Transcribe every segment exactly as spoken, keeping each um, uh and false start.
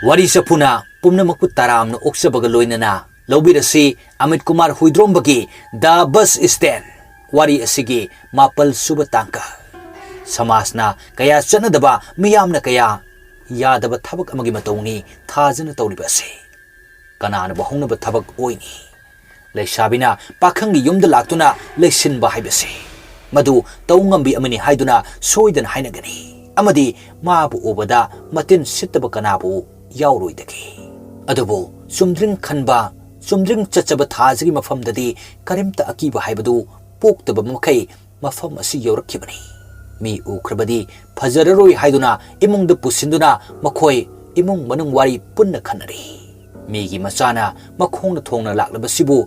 ꯋꯥꯔꯤ ꯆꯐꯨꯅ ꯄꯨꯝꯅꯃꯛꯄꯨ ꯇꯔꯥꯝꯅ ꯑꯣꯛꯆꯕꯒ ꯂꯣꯏꯅꯅ ꯂꯧꯕꯤꯔꯁꯤ Amit Kumar ꯍꯨꯏꯗ꯭ꯔꯣꯝꯕꯒꯤ The Bus Stand ꯋꯥꯔꯤ ꯑꯁꯤꯒꯤ ꯃꯥꯄꯜ ꯁꯨꯕ ꯇꯥꯡꯀꯛ꯫ ꯁꯃꯥꯖꯅ ꯀꯌꯥ ꯆꯠꯅꯗꯕ, ꯃꯤꯌꯥꯝꯅ ꯀꯌꯥ ꯌꯥꯗꯕ ꯊꯕꯛ ꯑꯃꯒꯤ ꯃꯇꯧꯅꯤ ꯊꯥꯖꯅ ꯇꯧꯔꯤꯕ ꯑꯁꯤ꯫ ꯀꯅꯥꯅꯕꯨ ꯍꯧꯅꯕ ꯊꯕꯛ ꯑꯣꯏꯅꯤ? ꯂꯩꯁꯥꯕꯤꯅ ꯄꯥꯈꯪꯒꯤ ꯌꯨꯝꯗ ꯂꯥꯛꯇꯨꯅ ꯂꯩꯁꯤꯟꯕ ꯍꯥꯏꯕꯁꯤ ꯃꯗꯨ ꯇꯧ ꯉꯝꯕꯤ ꯑꯃꯅꯤ ꯍꯥꯏꯗꯨꯅ ꯁꯣꯏꯗꯅ ꯍꯥꯏꯅꯒꯅꯤ, ꯑꯃꯗꯤ ꯃꯥꯕꯨ ꯎꯕꯗ ꯃꯇꯤꯟ ꯁꯤꯠꯇꯕ ꯀꯅꯥꯕꯨ ꯌꯥꯎꯔꯣꯏꯗꯒꯦ? ꯑꯗꯨꯕꯨ ꯆꯨꯝꯗ꯭ꯔꯤꯡ ꯈꯟꯕ, ꯆꯨꯝꯗ꯭ꯔꯤꯡ ꯆꯠꯆꯕ ꯊꯥꯖꯒꯤ ꯃꯐꯝꯗꯗꯤ ꯀꯔꯤꯝꯇ ꯑꯀꯤꯕ ꯍꯥꯏꯕꯗꯨ ꯄꯣꯛꯇꯕ ꯃꯈꯩ ꯃꯐꯝ ꯑꯁꯤ ꯌꯧꯔꯛꯈꯤꯕꯅꯤ꯫ ꯃꯤ ꯎꯈ꯭ꯔꯕꯗꯤ ꯐꯖꯔꯔꯣꯏ ꯍꯥꯏꯗꯨꯅ ꯏꯃꯨꯡꯗ ꯄꯨꯁꯤꯟꯗꯨꯅ ꯃꯈꯣꯏ ꯏꯃꯨꯡ ꯃꯅꯨꯡ ꯋꯥꯔꯤ ꯄꯨꯟꯅ ꯈꯟꯅꯔꯤ꯫ ꯃꯤꯒꯤ ꯃꯆꯥꯅ ꯃꯈꯣꯡꯅ ꯊꯣꯡꯅ ꯂꯥꯛꯂꯕꯁꯤꯕꯨ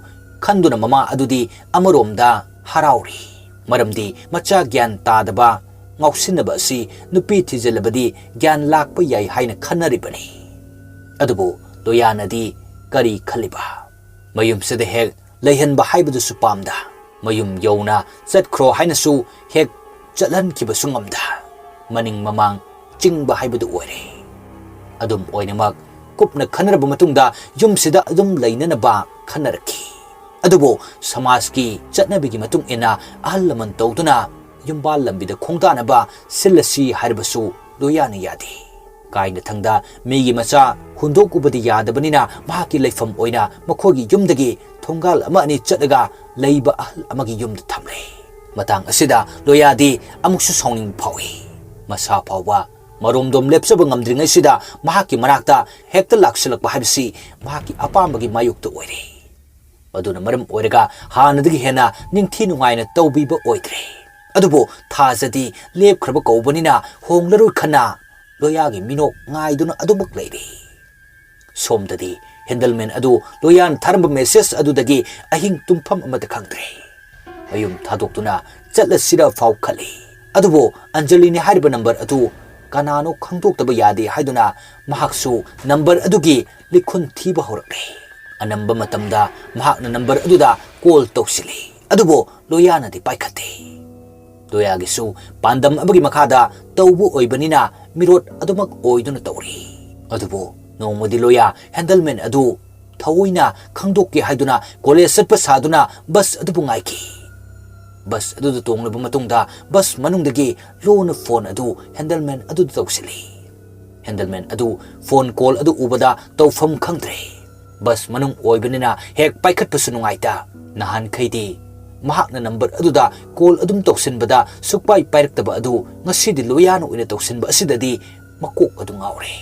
ꯈꯟꯗꯨꯅ ꯃꯃꯥ ꯑꯗꯨꯗꯤ ꯑꯃꯔꯣꯝꯗ ꯍꯔꯥꯎꯔꯤ꯫ ꯃꯔꯝꯗꯤ ꯃꯆꯥ ꯒ꯭ꯌꯥꯟ ꯇꯥꯗꯕ, ꯉꯥꯎꯁꯤꯟꯅꯕ ꯑꯁꯤ ꯅꯨꯄꯤ ꯊꯤꯖꯤꯜꯂꯕꯗꯤ ꯒ꯭ꯌꯥꯟ ꯂꯥꯛꯄ ꯌꯥꯏ ꯍꯥꯏꯅ ꯈꯟꯅꯔꯤꯕꯅꯤ꯫ ꯑꯗꯨꯕꯨ ꯂꯣꯌꯥꯅꯗꯤ ꯀꯔꯤ ꯈꯜꯂꯤꯕ? ꯃꯌꯨꯝꯁꯤꯗ ꯍꯦꯛ ꯂꯩꯍꯟꯕ ꯍꯥꯏꯕꯗꯨꯁꯨ ꯄꯥꯝꯗ, ꯃꯌꯨꯝ ꯌꯧꯅ ꯆꯠꯈ꯭ꯔꯣ ꯍꯥꯏꯅꯁꯨ ꯍꯦꯛ ꯆꯠꯍꯟꯈꯤꯕꯁꯨ ꯉꯝꯗ, ꯃꯅꯤꯡ ꯃꯃꯥꯡ ꯆꯤꯡꯕ ꯍꯥꯏꯕꯗꯨ ꯑꯣꯏꯔꯦ꯫ ꯑꯗꯨꯝ ꯑꯣꯏꯅꯃꯛ, ꯀꯨꯞꯅ ꯈꯟꯅꯔꯕ ꯃꯇꯨꯡꯗ ꯌꯨꯝꯁꯤꯗ ꯑꯗꯨꯝ ꯂꯩꯅꯅꯕ ꯈꯟꯅꯔꯛꯈꯤ꯫ ꯑꯗꯨꯕꯨ ꯁꯃꯥꯖꯀꯤ ꯆꯠꯅꯕꯤꯒꯤ ꯃꯇꯨꯡ ꯏꯟꯅ ꯑꯍꯜ ꯂꯃꯟ ꯇꯧꯗꯨꯅ ꯌꯨꯝꯕꯥꯜ ꯂꯝꯕꯤꯗ ꯈꯣꯡꯗꯥꯅꯕ ꯁꯤꯜꯂꯁꯤ ꯍꯥꯏꯔꯕꯁꯨ ꯂꯣꯌꯥꯅ ꯌꯥꯗꯦ꯫ ꯀꯥꯏꯅꯊꯪꯗ ꯃꯤꯒꯤ ꯃꯆꯥ ꯍꯨꯟꯗꯣꯛꯎꯕꯗꯤ ꯌꯥꯗꯕꯅꯤꯅ ꯃꯍꯥꯛꯀꯤ ꯂꯩꯐꯝ ꯑꯣꯏꯅ ꯃꯈꯣꯏꯒꯤ ꯌꯨꯝꯗꯒꯤ ꯊꯣꯡꯒꯥꯜ ꯑꯃ ꯑꯅꯤ ꯆꯠꯂꯒ ꯂꯩꯕ ꯑꯍꯜ ꯑꯃꯒꯤ ꯌꯨꯝꯗ ꯊꯝꯂꯦ꯫ ꯃꯇꯥꯡ ꯑꯁꯤꯗ ꯂꯣꯌꯥꯗꯤ ꯑꯃꯨꯛꯁꯨ ꯁꯥꯎꯅꯤꯡꯕ ꯐꯥꯎꯏ꯫ ꯃꯁꯥ ꯐꯥꯎꯕ ꯃꯔꯣꯝꯗꯣꯝ ꯂꯦꯞꯆꯕ ꯉꯝꯗ꯭ꯔꯤꯉꯩꯁꯤꯗ ꯃꯍꯥꯛꯀꯤ ꯃꯅꯥꯛꯇ ꯍꯦꯛꯇ ꯂꯥꯛꯁꯤꯜꯂꯛꯄ ꯍꯥꯏꯕꯁꯤ ꯃꯍꯥꯛꯀꯤ ꯑꯄꯥꯝꯕꯒꯤ ꯃꯥꯌꯣꯛꯇ ꯑꯣꯏꯔꯦ꯫ ꯃꯗꯨꯅ ꯃꯔꯝ ꯑꯣꯏꯔꯒ ꯍꯥꯟꯅꯗꯒꯤ ꯍꯦꯟꯅ ꯅꯤꯡꯊꯤ ꯅꯨꯡꯉꯥꯏꯅ ꯇꯧꯕꯤꯕ ꯑꯣꯏꯗ꯭ꯔꯦ꯫ ꯑꯗꯨꯕꯨ ꯊꯥꯖꯗꯤ ꯂꯦꯞꯈ꯭ꯔꯕ ꯀꯧꯕꯅꯤꯅ ꯍꯣꯡꯂꯔꯣꯏ ꯈꯟꯅ ꯂꯣꯌꯥꯒꯤ ꯃꯤꯅꯣꯛ ꯉꯥꯏꯗꯨꯅ ꯑꯗꯨꯃꯛ ꯂꯩꯔꯤ꯫ ꯁꯣꯝꯗꯗꯤ ꯍꯦꯟꯗꯜꯃꯦꯟ ꯑꯗꯨ ꯂꯣꯌꯥꯅ ꯊꯥꯔꯝꯕ ꯃꯦꯁꯦꯖ ꯑꯗꯨꯗꯒꯤ ꯑꯍꯤꯡ ꯇꯨꯝꯐꯝ ꯑꯃꯠꯇ ꯈꯪꯗ꯭ꯔꯦ꯫ ꯃꯌꯨꯝ ꯊꯥꯗꯣꯛꯇꯨꯅ ꯆꯠꯂꯁꯤꯔ ꯐꯥꯎ ꯈꯜꯂꯤ꯫ ꯑꯗꯨꯕꯨ ꯑꯟꯖꯂꯤꯅꯤ ꯍꯥꯏꯔꯤꯕ ꯅꯝꯕꯔ ꯑꯗꯨ ꯀꯅꯥꯅꯣ ꯈꯪꯗꯣꯛꯇꯕ ꯌꯥꯗꯦ ꯍꯥꯏꯗꯨꯅ ꯃꯍꯥꯛꯁꯨ ꯅꯝꯕꯔ ꯑꯗꯨꯒꯤ ꯂꯤꯈꯨꯟ ꯊꯤꯕ ꯍꯧꯔꯛꯂꯦ꯫ ꯑꯅꯝꯕ ꯃꯇꯝꯗ ꯃꯍꯥꯛꯅ ꯅꯝꯕꯔ ꯑꯗꯨꯗ ꯀꯣꯜ ꯇꯧꯁꯤꯜꯂꯤ꯫ ꯑꯗꯨꯕꯨ ꯂꯣꯌꯥꯅꯗꯤ ꯄꯥꯏꯈꯠꯇꯦ꯫ ꯂꯣꯌꯥꯒꯤꯁꯨ ꯄꯥꯟꯗꯝ ꯑꯃꯒꯤ ꯃꯈꯥꯗ ꯇꯧꯕ ꯑꯣꯏꯕꯅꯤꯅ ꯃꯤꯔꯣꯠ ꯑꯗꯨꯃꯛ ꯑꯣꯏꯗꯨꯅ ꯇꯧꯔꯤ꯫ ꯑꯗꯨꯕꯨ ꯅꯣꯡꯃꯗꯤ ꯂꯣꯌꯥ ꯍꯦꯟꯗꯜꯃꯦꯟ ꯑꯗꯨ ꯊꯑꯣꯏꯅ ꯈꯪꯗꯣꯛꯀꯦ ꯍꯥꯏꯗꯨꯅ ꯀꯣꯂꯦꯖ ꯆꯠꯄ ꯁꯥꯗꯨꯅ ꯕꯁ ꯑꯗꯨꯕꯨ ꯉꯥꯏꯈꯤ꯫ ꯕꯁ ꯑꯗꯨꯗ ꯇꯣꯡꯂꯕ ꯃꯇꯨꯡꯗ ꯕꯁ ꯃꯅꯨꯡꯗꯒꯤ ꯂꯣꯅ ꯐꯣꯟ ꯑꯗꯨ ꯍꯦꯟꯗꯜꯃꯦꯟ ꯑꯗꯨꯗ ꯇꯧꯁꯤꯜꯂꯤ꯫ ꯍꯦꯟꯗꯜꯃꯦꯟ ꯑꯗꯨ ꯐꯣꯟ ꯀꯣꯜ ꯑꯗꯨ ꯎꯕꯗ ꯇꯧꯐꯝ ꯈꯪꯗ꯭ꯔꯦ꯫ ꯕꯁ ꯃꯅꯨꯡ ꯑꯣꯏꯕꯅꯤꯅ ꯍꯦꯛ ꯄꯥꯏꯈꯠꯄꯁꯨ ꯅꯨꯡꯉꯥꯏꯇ꯫ ꯅꯍꯥꯟꯈꯩꯗꯤ ꯃꯍꯥꯛꯅ ꯅꯝꯕꯔ ꯑꯗꯨꯗ ꯀꯣꯜ ꯑꯗꯨꯝ ꯇꯧꯁꯤꯟꯕꯗ ꯁꯨꯛꯄꯥꯏ ꯄꯥꯏꯔꯛꯇꯕ ꯑꯗꯨ ꯉꯁꯤꯗꯤ ꯂꯣꯌꯥꯅ ꯑꯣꯏꯅ ꯇꯧꯁꯤꯟꯕ ꯑꯁꯤꯗꯗꯤ ꯃꯀꯣꯛ ꯑꯗꯨ ꯉꯥꯎꯔꯦ꯫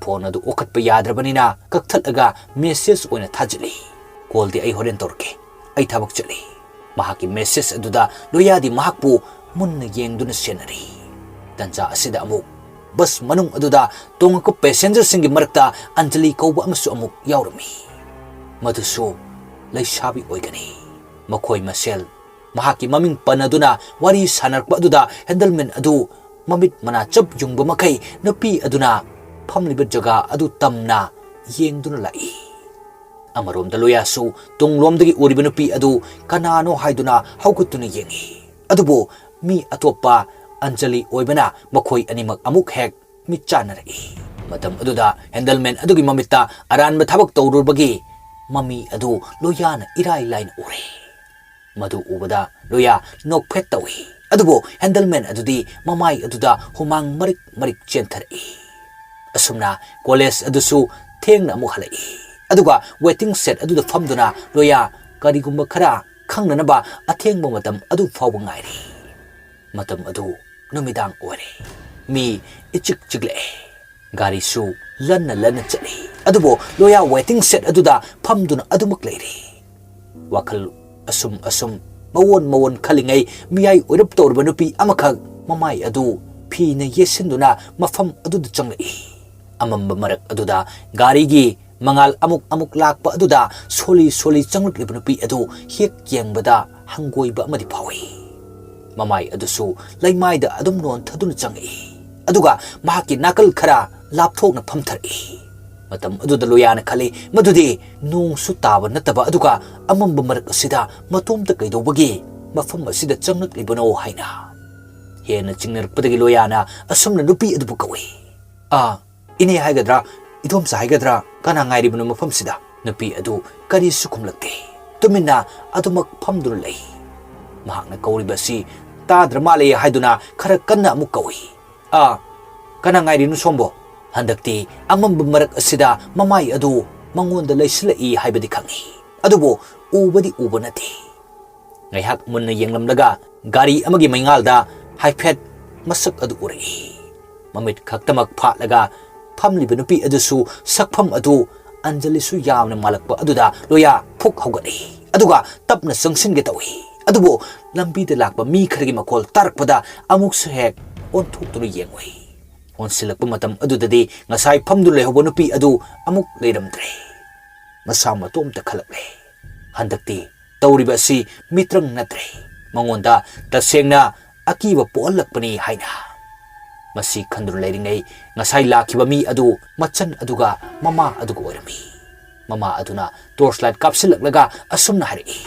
ꯐꯣꯟ ꯑꯗꯨ ꯑꯣꯈꯠꯄ ꯌꯥꯗ꯭ꯔꯕꯅꯤꯅ ꯀꯛꯊꯠꯂꯒ ꯃꯦꯁꯦꯖ ꯑꯣꯏꯅ ꯊꯥꯖꯤꯜꯂꯤ꯫ "ꯀꯣꯜꯗꯤ ꯑꯩ ꯍꯣꯔꯦꯟ ꯇꯧꯔꯛꯀꯦ, ꯑꯩ ꯊꯕꯛ ꯆꯠꯂꯤ꯫" ꯃꯍꯥꯛꯀꯤ ꯃꯦꯁꯦꯖ ꯑꯗꯨꯗ ꯂꯣꯌꯥꯗꯤ ꯃꯍꯥꯛꯄꯨ ꯃꯨꯟꯅ ꯌꯦꯡꯗꯨꯅ ꯁꯦꯟꯅꯔꯤ꯫ ꯇꯟꯖꯥ ꯑꯁꯤꯗ ꯑꯃꯨꯛ ꯕꯁ ꯃꯅꯨꯡ ꯑꯗꯨꯗ ꯇꯣꯡꯉꯛꯄ ꯄꯦꯁꯦꯟꯖꯔꯁꯤꯡꯒꯤ ꯃꯔꯛꯇ ꯑꯟꯖꯂꯤ ꯀꯧꯕ ꯑꯃꯁꯨ ꯑꯃꯨꯛ ꯌꯥꯎꯔꯝꯃꯤ꯫ ꯃꯗꯨꯁꯨ ꯂꯩꯁꯥꯕꯤ ꯑꯣꯏꯒꯅꯤ꯫ ꯃꯈꯣꯏ ꯃꯁꯦꯜ ꯃꯍꯥꯛꯀꯤ ꯃꯃꯤꯡ ꯄꯟꯅꯗꯨꯅ ꯋꯥꯔꯤ ꯁꯥꯟꯅꯔꯛꯄ ꯑꯗꯨꯗ ꯍꯦꯟꯗꯜꯃꯦꯟ ꯑꯗꯨ ꯃꯃꯤꯠ ꯃꯅꯥ ꯆꯞ ꯌꯨꯡꯕ ꯃꯈꯩ ꯅꯨꯄꯤ ꯑꯗꯨꯅ ꯐꯝꯂꯤꯕ ꯖꯒꯥ ꯑꯗꯨ ꯇꯝꯅ ꯌꯦꯡꯗꯨꯅ ꯂꯥꯛꯏ꯫ ꯑꯃꯔꯣꯝꯗ ꯂꯣꯌꯥꯁꯨ ꯇꯨꯡꯂꯣꯝꯗꯒꯤ ꯎꯔꯤꯕ ꯅꯨꯄꯤ ꯑꯗꯨ ꯀꯅꯥꯅꯣ ꯍꯥꯏꯗꯨꯅ ꯍꯧꯒꯠꯇꯨꯅ ꯌꯦꯡꯏ꯫ ꯑꯗꯨꯕꯨ ꯃꯤ ꯑꯇꯣꯞꯄ ꯑꯟꯖꯂꯤ ꯑꯣꯏꯕꯅ ꯃꯈꯣꯏ ꯑꯅꯤꯃꯛ ꯑꯃꯨꯛ ꯍꯦꯛ ꯃꯤꯠ ꯆꯥꯟꯅꯔꯛꯏ꯫ ꯃꯇꯝ ꯑꯗꯨꯗ ꯍꯦꯟꯗꯜꯃꯦꯟ ꯑꯗꯨꯒꯤ ꯃꯃꯤꯠꯇ ꯑꯔꯥꯟꯕ ꯊꯕꯛ ꯇꯧꯔꯨꯕꯒꯤ ꯃꯃꯤ ꯑꯗꯨ ꯂꯣꯌꯥꯅ ꯏꯔꯥꯏ ꯂꯥꯏꯅ ꯎꯔꯦ꯫ ꯃꯗꯨ ꯎꯕꯗ ꯂꯣꯌꯥ ꯅꯣꯛꯐꯦꯠ ꯇꯧꯏ꯫ ꯑꯗꯨꯕꯨ ꯍꯦꯟꯗꯜꯃꯦꯟ ꯑꯗꯨꯗꯤ ꯃꯃꯥꯏ ꯑꯗꯨꯗ ꯍꯨꯃꯥꯡ ꯃꯔꯤꯛ ꯃꯔꯤꯛ ꯆꯦꯟꯊꯔꯛꯏ꯫ ꯑꯁꯨꯝꯅ ꯀꯣꯂꯦꯖ ꯑꯗꯨꯁꯨ ꯊꯦꯡꯅ ꯑꯃꯨꯛ ꯍꯜꯂꯛꯏ꯫ ꯑꯗꯨꯒ ꯋꯦꯇꯤꯡ ꯁꯦꯠ ꯑꯗꯨꯗ ꯐꯝꯗꯨꯅ ꯂꯣꯌꯥ ꯀꯔꯤꯒꯨꯝꯕ ꯈꯔ ꯈꯪꯅꯅꯕ ꯑꯊꯦꯡꯕ ꯃꯇꯝ ꯑꯗꯨ ꯐꯥꯎꯕ ꯉꯥꯏꯔꯤ꯫ ꯃꯇꯝ ꯑꯗꯨ ꯅꯨꯃꯤꯗꯥꯡ ꯑꯣꯏꯔꯦ꯫ ꯃꯤ ꯏꯆꯤꯛ ꯆꯤꯛꯂꯛꯑꯦ꯫ ꯒꯥꯔꯤꯁꯨ ꯂꯟꯅ ꯂꯟꯅ ꯆꯠꯂꯤ꯫ ꯑꯗꯨꯕꯨ ꯂꯣꯌꯥ ꯋꯦꯇꯤꯡ ꯁꯦꯠ ꯑꯗꯨꯗ ꯐꯝꯗꯨꯅ ꯑꯗꯨꯃꯛ ꯂꯩꯔꯤ꯫ ꯋꯥꯈꯜ ꯑꯁꯨꯝ ꯑꯁꯨꯝ ꯃꯑꯣꯟ ꯃꯑꯣꯟ ꯈꯜꯂꯤꯉꯩ ꯃꯤꯌꯥꯏ ꯑꯣꯏꯔꯞ ꯇꯧꯔꯕ ꯅꯨꯄꯤ ꯑꯃꯈꯛ ꯃꯃꯥꯏ ꯑꯗꯨ ꯐꯤꯅ ꯌꯦꯠꯁꯤꯟꯗꯨꯅ ꯃꯐꯝ ꯑꯗꯨꯗ ꯆꯪꯂꯛꯏ꯫ ꯑꯃꯝꯕ ꯃꯔꯛ ꯑꯗꯨꯗ ꯒꯥꯔꯤꯒꯤ ꯃꯉꯥꯜ ꯑꯃꯨꯛ ꯑꯃꯨꯛ ꯂꯥꯛꯄ ꯑꯗꯨꯗ ꯁꯣꯜꯂꯤ ꯁꯣꯜꯂꯤ ꯆꯪꯂꯛꯂꯤꯕ ꯅꯨꯄꯤ ꯑꯗꯨ ꯍꯦꯛ ꯌꯦꯡꯕꯗ ꯍꯪꯒꯣꯏꯕ ꯑꯃꯗꯤ ꯐꯥꯎꯏ꯫ ꯃꯃꯥꯏ ꯑꯗꯨꯁꯨ ꯂꯩꯃꯥꯏꯗ ꯑꯗꯨꯝ ꯅꯣꯟꯊꯗꯨꯅ ꯆꯪꯉꯛꯏ꯫ ꯑꯗꯨꯒ ꯃꯍꯥꯛꯀꯤ ꯅꯥꯀꯜ ꯈꯔ ꯂꯥꯞꯊꯣꯛꯅ ꯐꯝꯊꯔꯛꯏ꯫ ꯃꯇꯝ ꯑꯗꯨꯗ ꯂꯣꯌꯥꯅ ꯈꯜꯂꯤ, ꯃꯗꯨꯗꯤ ꯅꯣꯡꯁꯨ ꯇꯥꯕ ꯅꯠꯇꯕ ꯑꯗꯨꯒ ꯑꯃꯝꯕ ꯃꯔꯛ ꯑꯁꯤꯗ ꯃꯇꯣꯝꯇ ꯀꯩꯗꯧꯕꯒꯤ ꯃꯐꯝ ꯑꯁꯤꯗ ꯆꯪꯂꯛꯂꯤꯕꯅꯣ ꯍꯥꯏꯅ꯫ ꯍꯦꯟꯅ ꯆꯤꯡꯅꯔꯛꯄꯗꯒꯤ ꯂꯣꯌꯥꯅ ꯑꯁꯨꯝꯅ ꯅꯨꯄꯤ ꯑꯗꯨꯕꯨ ꯀꯧꯏ꯫ "ꯑꯥ, ꯏꯅꯦ ꯍꯥꯏꯒꯗ꯭ꯔꯥ, "ꯏꯗꯣꯝꯆꯥ ꯍꯥꯏꯒꯗ꯭ꯔꯥ, ꯀꯅꯥ ꯉꯥꯏꯔꯤꯕꯅꯣ ꯃꯐꯝꯁꯤꯗ?" ꯅꯨꯄꯤ ꯑꯗꯨ ꯀꯔꯤꯁꯨ ꯈꯨꯝꯂꯛꯇꯦ꯫ ꯇꯨꯃꯤꯟꯅ ꯑꯗꯨꯃꯛ ꯐꯝꯗꯨꯅ ꯂꯩ꯫ ꯃꯍꯥꯛꯅ ꯀꯧꯔꯤꯕ ꯑꯁꯤ ꯇꯥꯗ꯭ꯔ ꯃꯥꯜꯂꯦ ꯍꯥꯏꯗꯨꯅ ꯈꯔ ꯀꯟꯅ ꯑꯃꯨꯛ ꯀꯧꯏ꯫ "ꯑꯥ, ꯀꯅꯥ ꯉꯥꯏꯔꯤꯅꯣ ꯁꯣꯝꯕꯣ?" ꯍꯟꯗꯛꯇꯤ ꯑꯃꯝꯕ ꯃꯔꯛ ꯑꯁꯤꯗ ꯃꯃꯥꯏ ꯑꯗꯨ ꯃꯉꯣꯟꯗ ꯂꯩꯁꯤꯜꯂꯛꯏ ꯍꯥꯏꯕꯗꯤ ꯈꯪꯏ, ꯑꯗꯨꯕꯨ ꯎꯕꯗꯤ ꯎꯕ ꯅꯠꯇꯦ꯫ ꯉꯥꯏꯍꯥꯛ ꯃꯨꯟꯅ ꯌꯦꯡꯂꯝꯂꯒ ꯒꯥꯔꯤ ꯑꯃꯒꯤ ꯃꯩꯉꯥꯜꯗ ꯍꯥꯏꯐꯦꯠ ꯃꯁꯛ ꯑꯗꯨ ꯎꯔꯛꯏ꯫ ꯃꯃꯤꯠ ꯈꯛꯇꯃꯛ ꯐꯥꯠꯂꯒ ꯐꯝꯂꯤꯕ ꯅꯨꯄꯤ ꯑꯗꯨꯁꯨ ꯁꯛꯐꯝ ꯑꯗꯨ ꯑꯟꯖꯂꯤꯁꯨ ꯌꯥꯝꯅ ꯃꯥꯜꯂꯛꯄ ꯑꯗꯨꯗ ꯂꯣꯌꯥ ꯐꯨꯛ ꯍꯧꯒꯠꯂꯤ, ꯑꯗꯨꯒ ꯇꯞꯅ ꯆꯪꯁꯤꯟꯒꯦ ꯇꯧꯏ꯫ ꯑꯗꯨꯕꯨ ꯂꯝꯕꯤꯗ ꯂꯥꯛꯄ ꯃꯤ ꯈꯔꯒꯤ ꯃꯈꯣꯜ ꯇꯥꯔꯛꯄꯗ ꯑꯃꯨꯛꯁꯨ ꯍꯦꯛ ꯑꯣꯟꯊꯣꯛꯇꯨꯅ ꯌꯦꯡꯉꯨꯏ꯫ ꯑꯣꯟꯁꯤꯜꯂꯛꯄ ꯃꯇꯝ ꯑꯗꯨꯗꯗꯤ ꯉꯁꯥꯏ ꯐꯝꯗꯨꯅ ꯂꯩꯍꯧꯕ ꯅꯨꯄꯤ ꯑꯗꯨ ꯑꯃꯨꯛ ꯂꯩꯔꯝꯗ꯭ꯔꯦ꯫ ꯃꯁꯥ ꯃꯇꯣꯝꯇ ꯈꯜꯂꯛꯂꯦ꯫ ꯍꯟꯗꯛꯇꯤ ꯇꯧꯔꯤꯕ ꯑꯁꯤ ꯃꯤꯇ꯭ꯔꯪ ꯅꯠꯇ꯭ꯔꯦ, ꯃꯉꯣꯟꯗ ꯇꯁꯦꯡꯅ ꯑꯀꯤꯕ ꯄꯣꯛꯍꯜꯂꯛꯄꯅꯤ ꯍꯥꯏꯅ꯫ ꯃꯁꯤ ꯈꯟꯗꯨꯅ ꯂꯩꯔꯤꯉꯩ, ꯉꯁꯥꯏ ꯂꯥꯛꯈꯤꯕ ꯃꯤ ꯑꯗꯨ ꯃꯆꯟ ꯑꯗꯨꯒ ꯃꯃꯥ ꯑꯗꯨꯒ ꯑꯣꯏꯔꯝꯃꯤ꯫ ꯃꯃꯥ ꯑꯗꯨꯅ ꯇꯣꯔꯆ ꯂꯥꯏꯠ ꯀꯥꯞꯁꯤꯜꯂꯛꯂꯒ ꯑꯁꯨꯝꯅ ꯍꯥꯏꯔꯛꯏ,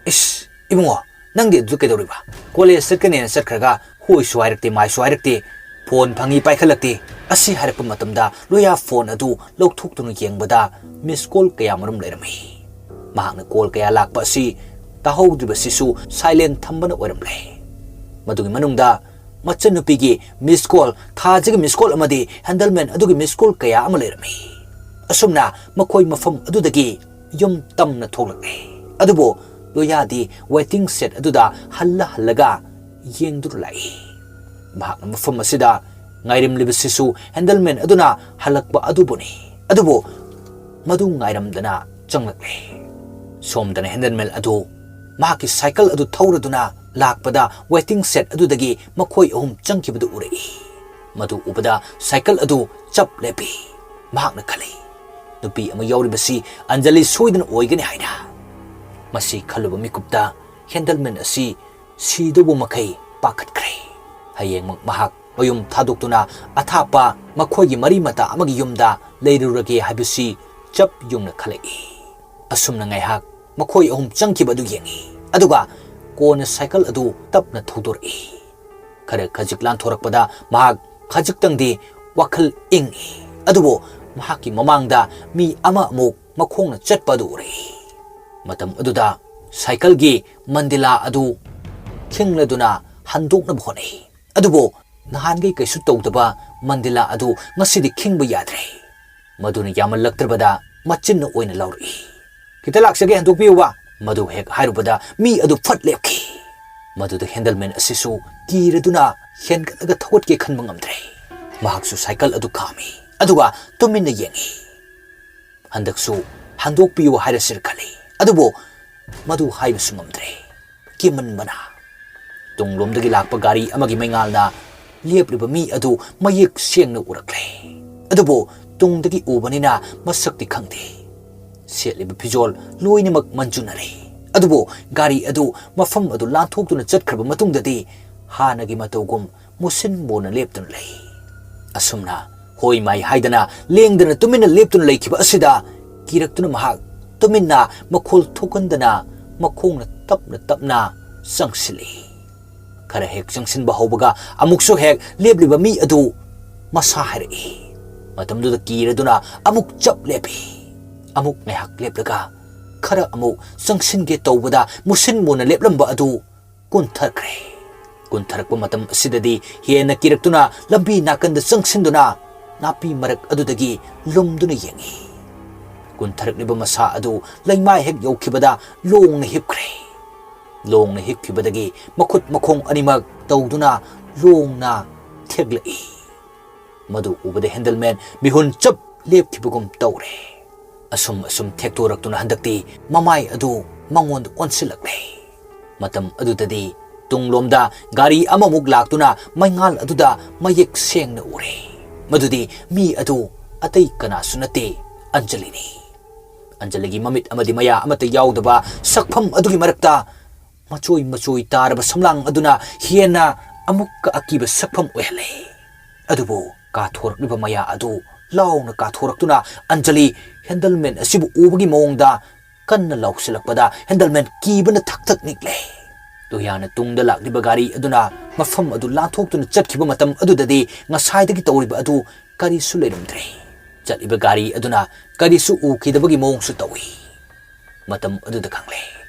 "ꯏꯁ, ꯏꯕꯨꯡꯉꯣ, ꯅꯪꯗꯤ ꯑꯗꯨ ꯀꯩꯗꯧꯔꯤꯕ? ꯀꯣꯂꯦꯖ ꯆꯠꯀꯅꯦꯅ ꯆꯠꯈ꯭ꯔꯒ ꯍꯣꯏꯁꯨ ꯍꯥꯏꯔꯛꯇꯦ, ꯃꯥꯏꯁꯨ ꯍꯥꯏꯔꯛꯇꯦ, ꯐꯣꯟ ꯐꯪꯉꯤ ꯄꯥꯏꯈꯠꯂꯛꯇꯦ"꯫ ꯑꯁꯤ ꯍꯥꯏꯔꯛꯄ ꯃꯇꯝꯗ ꯂꯣꯌꯥ ꯐꯣꯟ ꯑꯗꯨ ꯂꯧꯊꯣꯛꯇꯨꯅ ꯌꯦꯡꯕꯗ ꯃꯤꯁ ꯀꯣꯜ ꯀꯌꯥ ꯃꯔꯨꯝ ꯂꯩꯔꯝꯃꯤ꯫ ꯃꯍꯥꯛꯅ ꯀꯣꯜ ꯀꯌꯥ ꯂꯥꯛꯄ ꯑꯁꯤ ꯇꯥꯍꯧꯗ꯭ꯔꯤꯕꯁꯤꯁꯨ ꯁꯥꯏꯂꯦꯟ ꯊꯝꯕꯅ ꯑꯣꯏꯔꯝꯂꯦ꯫ ꯃꯗꯨꯒꯤ ꯃꯅꯨꯡꯗ ꯃꯆꯟꯅꯨꯄꯤꯒꯤ ꯃꯤꯁ ꯀꯣꯜ, ꯊꯥꯖꯒꯤ ꯃꯤꯁ ꯀꯣꯜ ꯑꯃꯗꯤ ꯍꯦꯟꯗꯜꯃꯦꯟ ꯑꯗꯨꯒꯤ ꯃꯤꯁ ꯀꯣꯜ ꯀꯌꯥ ꯑꯃ ꯂꯩꯔꯝꯃꯤ꯫ ꯑꯁꯨꯝꯅ ꯃꯈꯣꯏ ꯃꯐꯝ ꯑꯗꯨꯗꯒꯤ ꯌꯨꯝ ꯇꯝꯅ ꯊꯣꯛꯂꯛꯂꯦ꯫ ꯑꯗꯨꯕꯨ ꯂꯣꯌꯥꯗꯤ ꯋꯦꯇꯤꯡ ꯁꯦꯠ ꯑꯗꯨꯗ ꯍꯜꯂ ꯍꯜꯂꯒ ꯌꯦꯡꯗꯨꯅ ꯂꯥꯛꯏ꯫ ꯃꯍꯥꯛꯅ ꯃꯐꯝ ꯑꯁꯤꯗ ꯉꯥꯏꯔꯝꯂꯤꯕꯁꯤꯁꯨ ꯍꯦꯟꯗꯜꯃꯦꯟ ꯑꯗꯨꯅ ꯍꯜꯂꯛꯄ ꯑꯗꯨꯕꯨꯅꯤ꯫ ꯑꯗꯨꯕꯨ ꯃꯗꯨ ꯉꯥꯏꯔꯝꯗꯅ ꯆꯪꯂꯛꯂꯦ꯫ ꯁꯣꯝꯗꯅ ꯍꯦꯟꯗꯜꯃꯦꯟ ꯑꯗꯨ ꯃꯍꯥꯛꯀꯤ ꯁꯥꯏꯀꯜ ꯑꯗꯨ ꯊꯧꯔꯗꯨꯅ ꯂꯥꯛꯄꯗ ꯋꯦꯇꯤꯡ ꯁꯦꯠ ꯑꯗꯨꯗꯒꯤ ꯃꯈꯣꯏ ꯑꯍꯨꯝ ꯆꯪꯈꯤꯕꯗꯨ ꯎꯔꯛꯏ꯫ ꯃꯗꯨ ꯎꯕꯗ ꯁꯥꯏꯀꯜ ꯑꯗꯨ ꯆꯞ ꯂꯦꯞꯄꯤ꯫ ꯃꯍꯥꯛꯅ ꯈꯜꯂꯤ, "ꯅꯨꯄꯤ ꯑꯃ ꯌꯥꯎꯔꯤꯕꯁꯤ ꯑꯟꯖꯂꯤ ꯁꯣꯏꯗꯅ ꯑꯣꯏꯒꯅꯤ" ꯍꯥꯏꯅ꯫ ꯃꯁꯤ ꯈꯜꯂꯨꯕ ꯃꯤꯀꯨꯞꯇ ꯍꯦꯟꯗꯜꯃꯦꯟ ꯑꯁꯤ ꯁꯤꯗꯧꯕ ꯃꯈꯩ ꯄꯥꯈꯠꯈ꯭ꯔꯦ꯫ ꯍꯌꯦꯡꯃꯛ ꯃꯍꯥꯛ ꯃꯌꯨꯝ ꯊꯥꯗꯣꯛꯇꯨꯅ ꯑꯊꯥꯞꯄ ꯃꯈꯣꯏꯒꯤ ꯃꯔꯤ ꯃꯇꯥ ꯑꯃꯒꯤ ꯌꯨꯝꯗ ꯂꯩꯔꯨꯔꯒꯦ ꯍꯥꯏꯕꯁꯤ ꯆꯞ ꯌꯨꯡꯅ ꯈꯜꯂꯛꯏ꯫ ꯑꯁꯨꯝꯅ ꯉꯥꯏꯍꯥꯛ ꯃꯈꯣꯏ ꯑꯍꯨꯝ ꯆꯪꯈꯤꯕ ꯑꯗꯨ ꯌꯦꯡꯏ, ꯑꯗꯨꯒ ꯀꯣꯟꯅ ꯁꯥꯏꯀꯜ ꯑꯗꯨ ꯇꯞꯅ ꯊꯧꯗꯣꯔꯛꯏ꯫ ꯈꯔ ꯈꯖꯤꯛ ꯂꯥꯟꯊꯣꯔꯛꯄꯗ ꯃꯍꯥꯛ ꯈꯖꯤꯛꯇꯪꯗꯤ ꯋꯥꯈꯜ ꯏꯪꯏ, ꯑꯗꯨꯕꯨ ꯃꯍꯥꯛꯀꯤ ꯃꯃꯥꯡꯗ ꯃꯤ ꯑꯃ ꯑꯃꯨꯛ ꯃꯈꯣꯡꯅ ꯆꯠꯄ ꯑꯗꯨ ꯎꯔꯛꯏ꯫ ꯃꯇꯝ ꯑꯗꯨꯗ ꯁꯥꯏꯀꯜꯒꯤ ꯃꯟꯗꯤꯂꯥ ꯑꯗꯨ ꯈꯤꯡꯂꯗꯨꯅ ꯍꯟꯗꯣꯛꯅꯕ ꯍꯣꯠꯅꯩ꯫ ꯑꯗꯨꯕꯨ ꯅꯍꯥꯟꯒꯩ ꯀꯩꯁꯨ ꯇꯧꯗꯕ ꯃꯟꯗꯤꯂꯥ ꯑꯗꯨ ꯉꯁꯤꯗꯤ ꯈꯤꯡꯕ ꯌꯥꯗ꯭ꯔꯦ꯫ ꯃꯗꯨꯅ ꯌꯥꯝꯃꯜꯂꯛꯇ꯭ꯔꯕꯗ ꯃꯆꯤꯟꯅ ꯑꯣꯏꯅ ꯂꯥꯎꯔꯛꯏ, "ꯈꯤꯇ ꯂꯥꯛꯆꯒꯦ, ꯍꯟꯗꯣꯛꯄꯤꯌꯨꯕ!" ꯃꯗꯨ ꯍꯦꯛ ꯍꯥꯏꯔꯨꯕꯗ ꯃꯤ ꯑꯗꯨ ꯐꯠ ꯂꯦꯞꯈꯤ꯫ ꯃꯗꯨꯗ ꯍꯦꯟꯗꯜꯃꯦꯟ ꯑꯁꯤꯁꯨ ꯀꯤꯔꯗꯨꯅ ꯍꯦꯟꯒꯠꯂꯒ ꯊꯧꯒꯠꯀꯦ ꯈꯟꯕ ꯉꯝꯗ꯭ꯔꯦ꯫ ꯃꯍꯥꯛꯁꯨ ꯁꯥꯏꯀꯜ ꯑꯗꯨ ꯈꯥꯝꯃꯤ, ꯑꯗꯨꯒ ꯇꯨꯃꯤꯟꯅ ꯌꯦꯡꯏ꯫ ꯍꯟꯗꯛꯁꯨ ꯍꯟꯗꯣꯛꯄꯤꯌꯨ ꯍꯥꯏꯔꯁꯤꯔ ꯈꯜꯂꯤ, ꯑꯗꯨꯕꯨ ꯃꯗꯨ ꯍꯥꯏꯕꯁꯨ ꯉꯝꯗ꯭ꯔꯦ꯫ ꯀꯤꯃꯟꯕꯅ꯫ ꯇꯨꯡꯂꯣꯝꯗꯒꯤ ꯂꯥꯛꯄ ꯒꯥꯔꯤ ꯑꯃꯒꯤ ꯃꯩꯉꯥꯜꯅ ꯂꯦꯞꯂꯤꯕ ꯃꯤ ꯑꯗꯨ ꯃꯌꯦꯛ ꯁꯦꯡꯅ ꯎꯔꯛꯂꯦ꯫ ꯑꯗꯨꯕꯨ ꯇꯨꯡꯗꯒꯤ ꯎꯕꯅꯤꯅ ꯃꯁꯛꯇꯤ ꯈꯪꯗꯦ꯫ ꯁꯦꯠꯂꯤꯕ ꯐꯤꯖꯣꯜ ꯂꯣꯏꯅꯃꯛ ꯃꯟꯖꯨꯅꯔꯦ꯫ ꯑꯗꯨꯕꯨ ꯒꯥꯔꯤ ꯑꯗꯨ ꯃꯐꯝ ꯑꯗꯨ ꯂꯥꯟꯊꯣꯛꯇꯨꯅ ꯆꯠꯈ꯭ꯔꯕ ꯃꯇꯨꯡꯗꯗꯤ ꯍꯥꯟꯅꯒꯤ ꯃꯇꯧꯒꯨꯝ ꯃꯨꯁꯤꯟ ꯃꯨꯅ ꯂꯦꯞꯇꯨꯅ ꯂꯩ꯫ ꯑꯁꯨꯝꯅ ꯍꯣꯏ ꯃꯥꯏ ꯍꯥꯏꯗꯅ ꯂꯦꯡꯗꯅ ꯇꯨꯃꯤꯟꯅ ꯂꯦꯞꯇꯨꯅ ꯂꯩꯈꯤꯕ ꯑꯁꯤꯗ ꯀꯤꯔꯛꯇꯨꯅ ꯃꯍꯥꯛ ꯇꯨꯃꯤꯟꯅ ꯃꯈꯣꯜ ꯊꯣꯛꯍꯟꯗꯅ ꯃꯈꯣꯡꯅ ꯇꯞꯅ ꯇꯞꯅ ꯆꯪꯁꯤꯜꯂꯤ꯫ ꯈꯔ ꯍꯦꯛ ꯆꯪꯁꯤꯟꯕ ꯍꯧꯕꯒ ꯑꯃꯨꯛꯁꯨ ꯍꯦꯛ ꯂꯦꯞꯂꯤꯕ ꯃꯤ ꯑꯗꯨ ꯃꯁꯥ ꯍꯥꯏꯔꯛꯏ꯫ ꯃꯇꯝꯗꯨꯗ ꯀꯤꯔꯗꯨꯅ ꯑꯃꯨꯛ ꯆꯞ ꯂꯦꯞꯄꯤ꯫ ꯑꯃꯨꯛ ꯉꯥꯏꯍꯥꯛ ꯂꯦꯞꯂꯒ ꯈꯔ ꯑꯃꯨꯛ ꯆꯪꯁꯤꯟꯒꯦ ꯇꯧꯕꯗ ꯃꯨꯁꯤꯟ ꯃꯨꯅ ꯂꯦꯞꯂꯝꯕ ꯑꯗꯨ ꯀꯨꯟꯊꯈ꯭ꯔꯦ꯫ ꯀꯨꯟꯊꯔꯛꯄ ꯃꯇꯝ ꯑꯁꯤꯗꯗꯤ ꯍꯦꯟꯅ ꯀꯤꯔꯛꯇꯨꯅ ꯂꯝꯕꯤ ꯅꯥꯀꯟꯗ ꯆꯪꯁꯤꯟꯗꯨꯅ ꯅꯥꯄꯤ ꯃꯔꯛ ꯑꯗꯨꯗꯒꯤ ꯂꯨꯝꯗꯨꯅ ꯌꯦꯡꯏ꯫ ꯀꯨꯟꯊꯔꯛꯂꯤꯕ ꯃꯁꯥ ꯑꯗꯨ ꯂꯩꯃꯥꯏ ꯍꯦꯛ ꯌꯧꯈꯤꯕꯗ ꯂꯣꯡꯅ ꯍꯤꯞꯈ꯭ꯔꯦ꯫ ꯂꯣꯡꯅ ꯍꯤꯞꯈꯤꯕꯗꯒꯤ ꯃꯈꯨꯠ ꯃꯈꯣꯡ ꯑꯅꯤꯃꯛ ꯇꯧꯗꯨꯅ ꯂꯣꯡꯅ ꯊꯦꯛꯂꯛꯏ꯫ ꯃꯗꯨ ꯎꯕꯗ ꯍꯦꯟꯗꯜꯃꯦꯟ ꯃꯤꯍꯨꯟ ꯆꯞ ꯂꯦꯞꯈꯤꯕꯒꯨꯝ ꯇꯧꯔꯦ꯫ ꯑꯁꯨꯝ ꯑꯁꯨꯝ ꯊꯦꯛꯇꯣꯔꯛꯇꯨꯅ ꯍꯟꯗꯛꯇꯤ ꯃꯃꯥꯏ ꯑꯗꯨ ꯃꯉꯣꯟꯗ ꯑꯣꯟꯁꯤꯜꯂꯛꯂꯦ꯫ ꯃꯇꯝ ꯑꯗꯨꯗꯗꯤ ꯇꯨꯡꯂꯣꯝꯗ ꯒꯥꯔꯤ ꯑꯃꯃꯨꯛ ꯂꯥꯛꯇꯨꯅ ꯃꯩꯉꯥꯜ ꯑꯗꯨꯗ ꯃꯌꯦꯛ ꯁꯦꯡꯅ ꯎꯔꯦ꯫ ꯃꯗꯨꯗꯤ ꯃꯤ ꯑꯗꯨ ꯑꯇꯩ ꯀꯅꯥꯁꯨ ꯅꯠꯇꯦ, ꯑꯟꯖꯂꯤꯅꯤ꯫ ꯑꯟꯖꯂꯤꯒꯤ ꯃꯃꯤꯠ ꯑꯃꯗꯤ ꯃꯌꯥ ꯑꯃꯠꯇ ꯌꯥꯎꯗꯕ ꯁꯛꯐꯝ ꯑꯗꯨꯒꯤ ꯃꯔꯛꯇ ꯃꯆꯣꯏ ꯃꯆꯣꯏ ꯇꯥꯔꯕ ꯁꯝꯂꯥꯡ ꯑꯗꯨꯅ ꯍꯦꯟꯅ ꯑꯃꯨꯛꯀ ꯑꯀꯤꯕ ꯁꯛꯐꯝ ꯑꯣꯏꯍꯜꯂꯦ꯫ ꯑꯗꯨꯕꯨ ꯀꯥꯊꯣꯔꯛꯂꯤꯕ ꯃꯌꯥ ꯑꯗꯨ ꯂꯥꯎꯅ ꯀꯥꯊꯣꯔꯛꯇꯨꯅ ꯑꯟꯖꯂꯤ ꯍꯦꯟꯗꯜꯃꯦꯟ ꯑꯁꯤꯕꯨ ꯎꯕꯒꯤ ꯃꯑꯣꯡꯗ ꯀꯟꯅ ꯂꯥꯎꯁꯤꯜꯂꯛꯄꯗ ꯍꯦꯟꯗꯜꯃꯦꯟ ꯀꯤꯕꯅ ꯊꯛ ꯊꯛ ꯅꯤꯛꯂꯦ꯫ ꯇꯨꯌꯥꯅ ꯇꯨꯡꯗ ꯂꯥꯛꯂꯤꯕ ꯒꯥꯔꯤ ꯑꯗꯨꯅ ꯃꯐꯝ ꯑꯗꯨ ꯂꯥꯟꯊꯣꯛꯇꯨꯅ ꯆꯠꯈꯤꯕ ꯃꯇꯝ ꯑꯗꯨꯗꯗꯤ ꯉꯁꯥꯏꯗꯒꯤ ꯇꯧꯔꯤꯕ ꯑꯗꯨ ꯀꯔꯤꯁꯨ ꯂꯩꯔꯝꯗ꯭ꯔꯦ꯫ ꯆꯠꯂꯤꯕ ꯒꯥꯔꯤ ꯑꯗꯨꯅ ꯀꯔꯤꯁꯨ ꯎꯈꯤꯗꯕꯒꯤ ꯃꯑꯣꯡꯁꯨ ꯇꯧꯏ꯫ ꯃꯇꯝ ꯑꯗꯨꯗ ꯈꯪꯂꯦ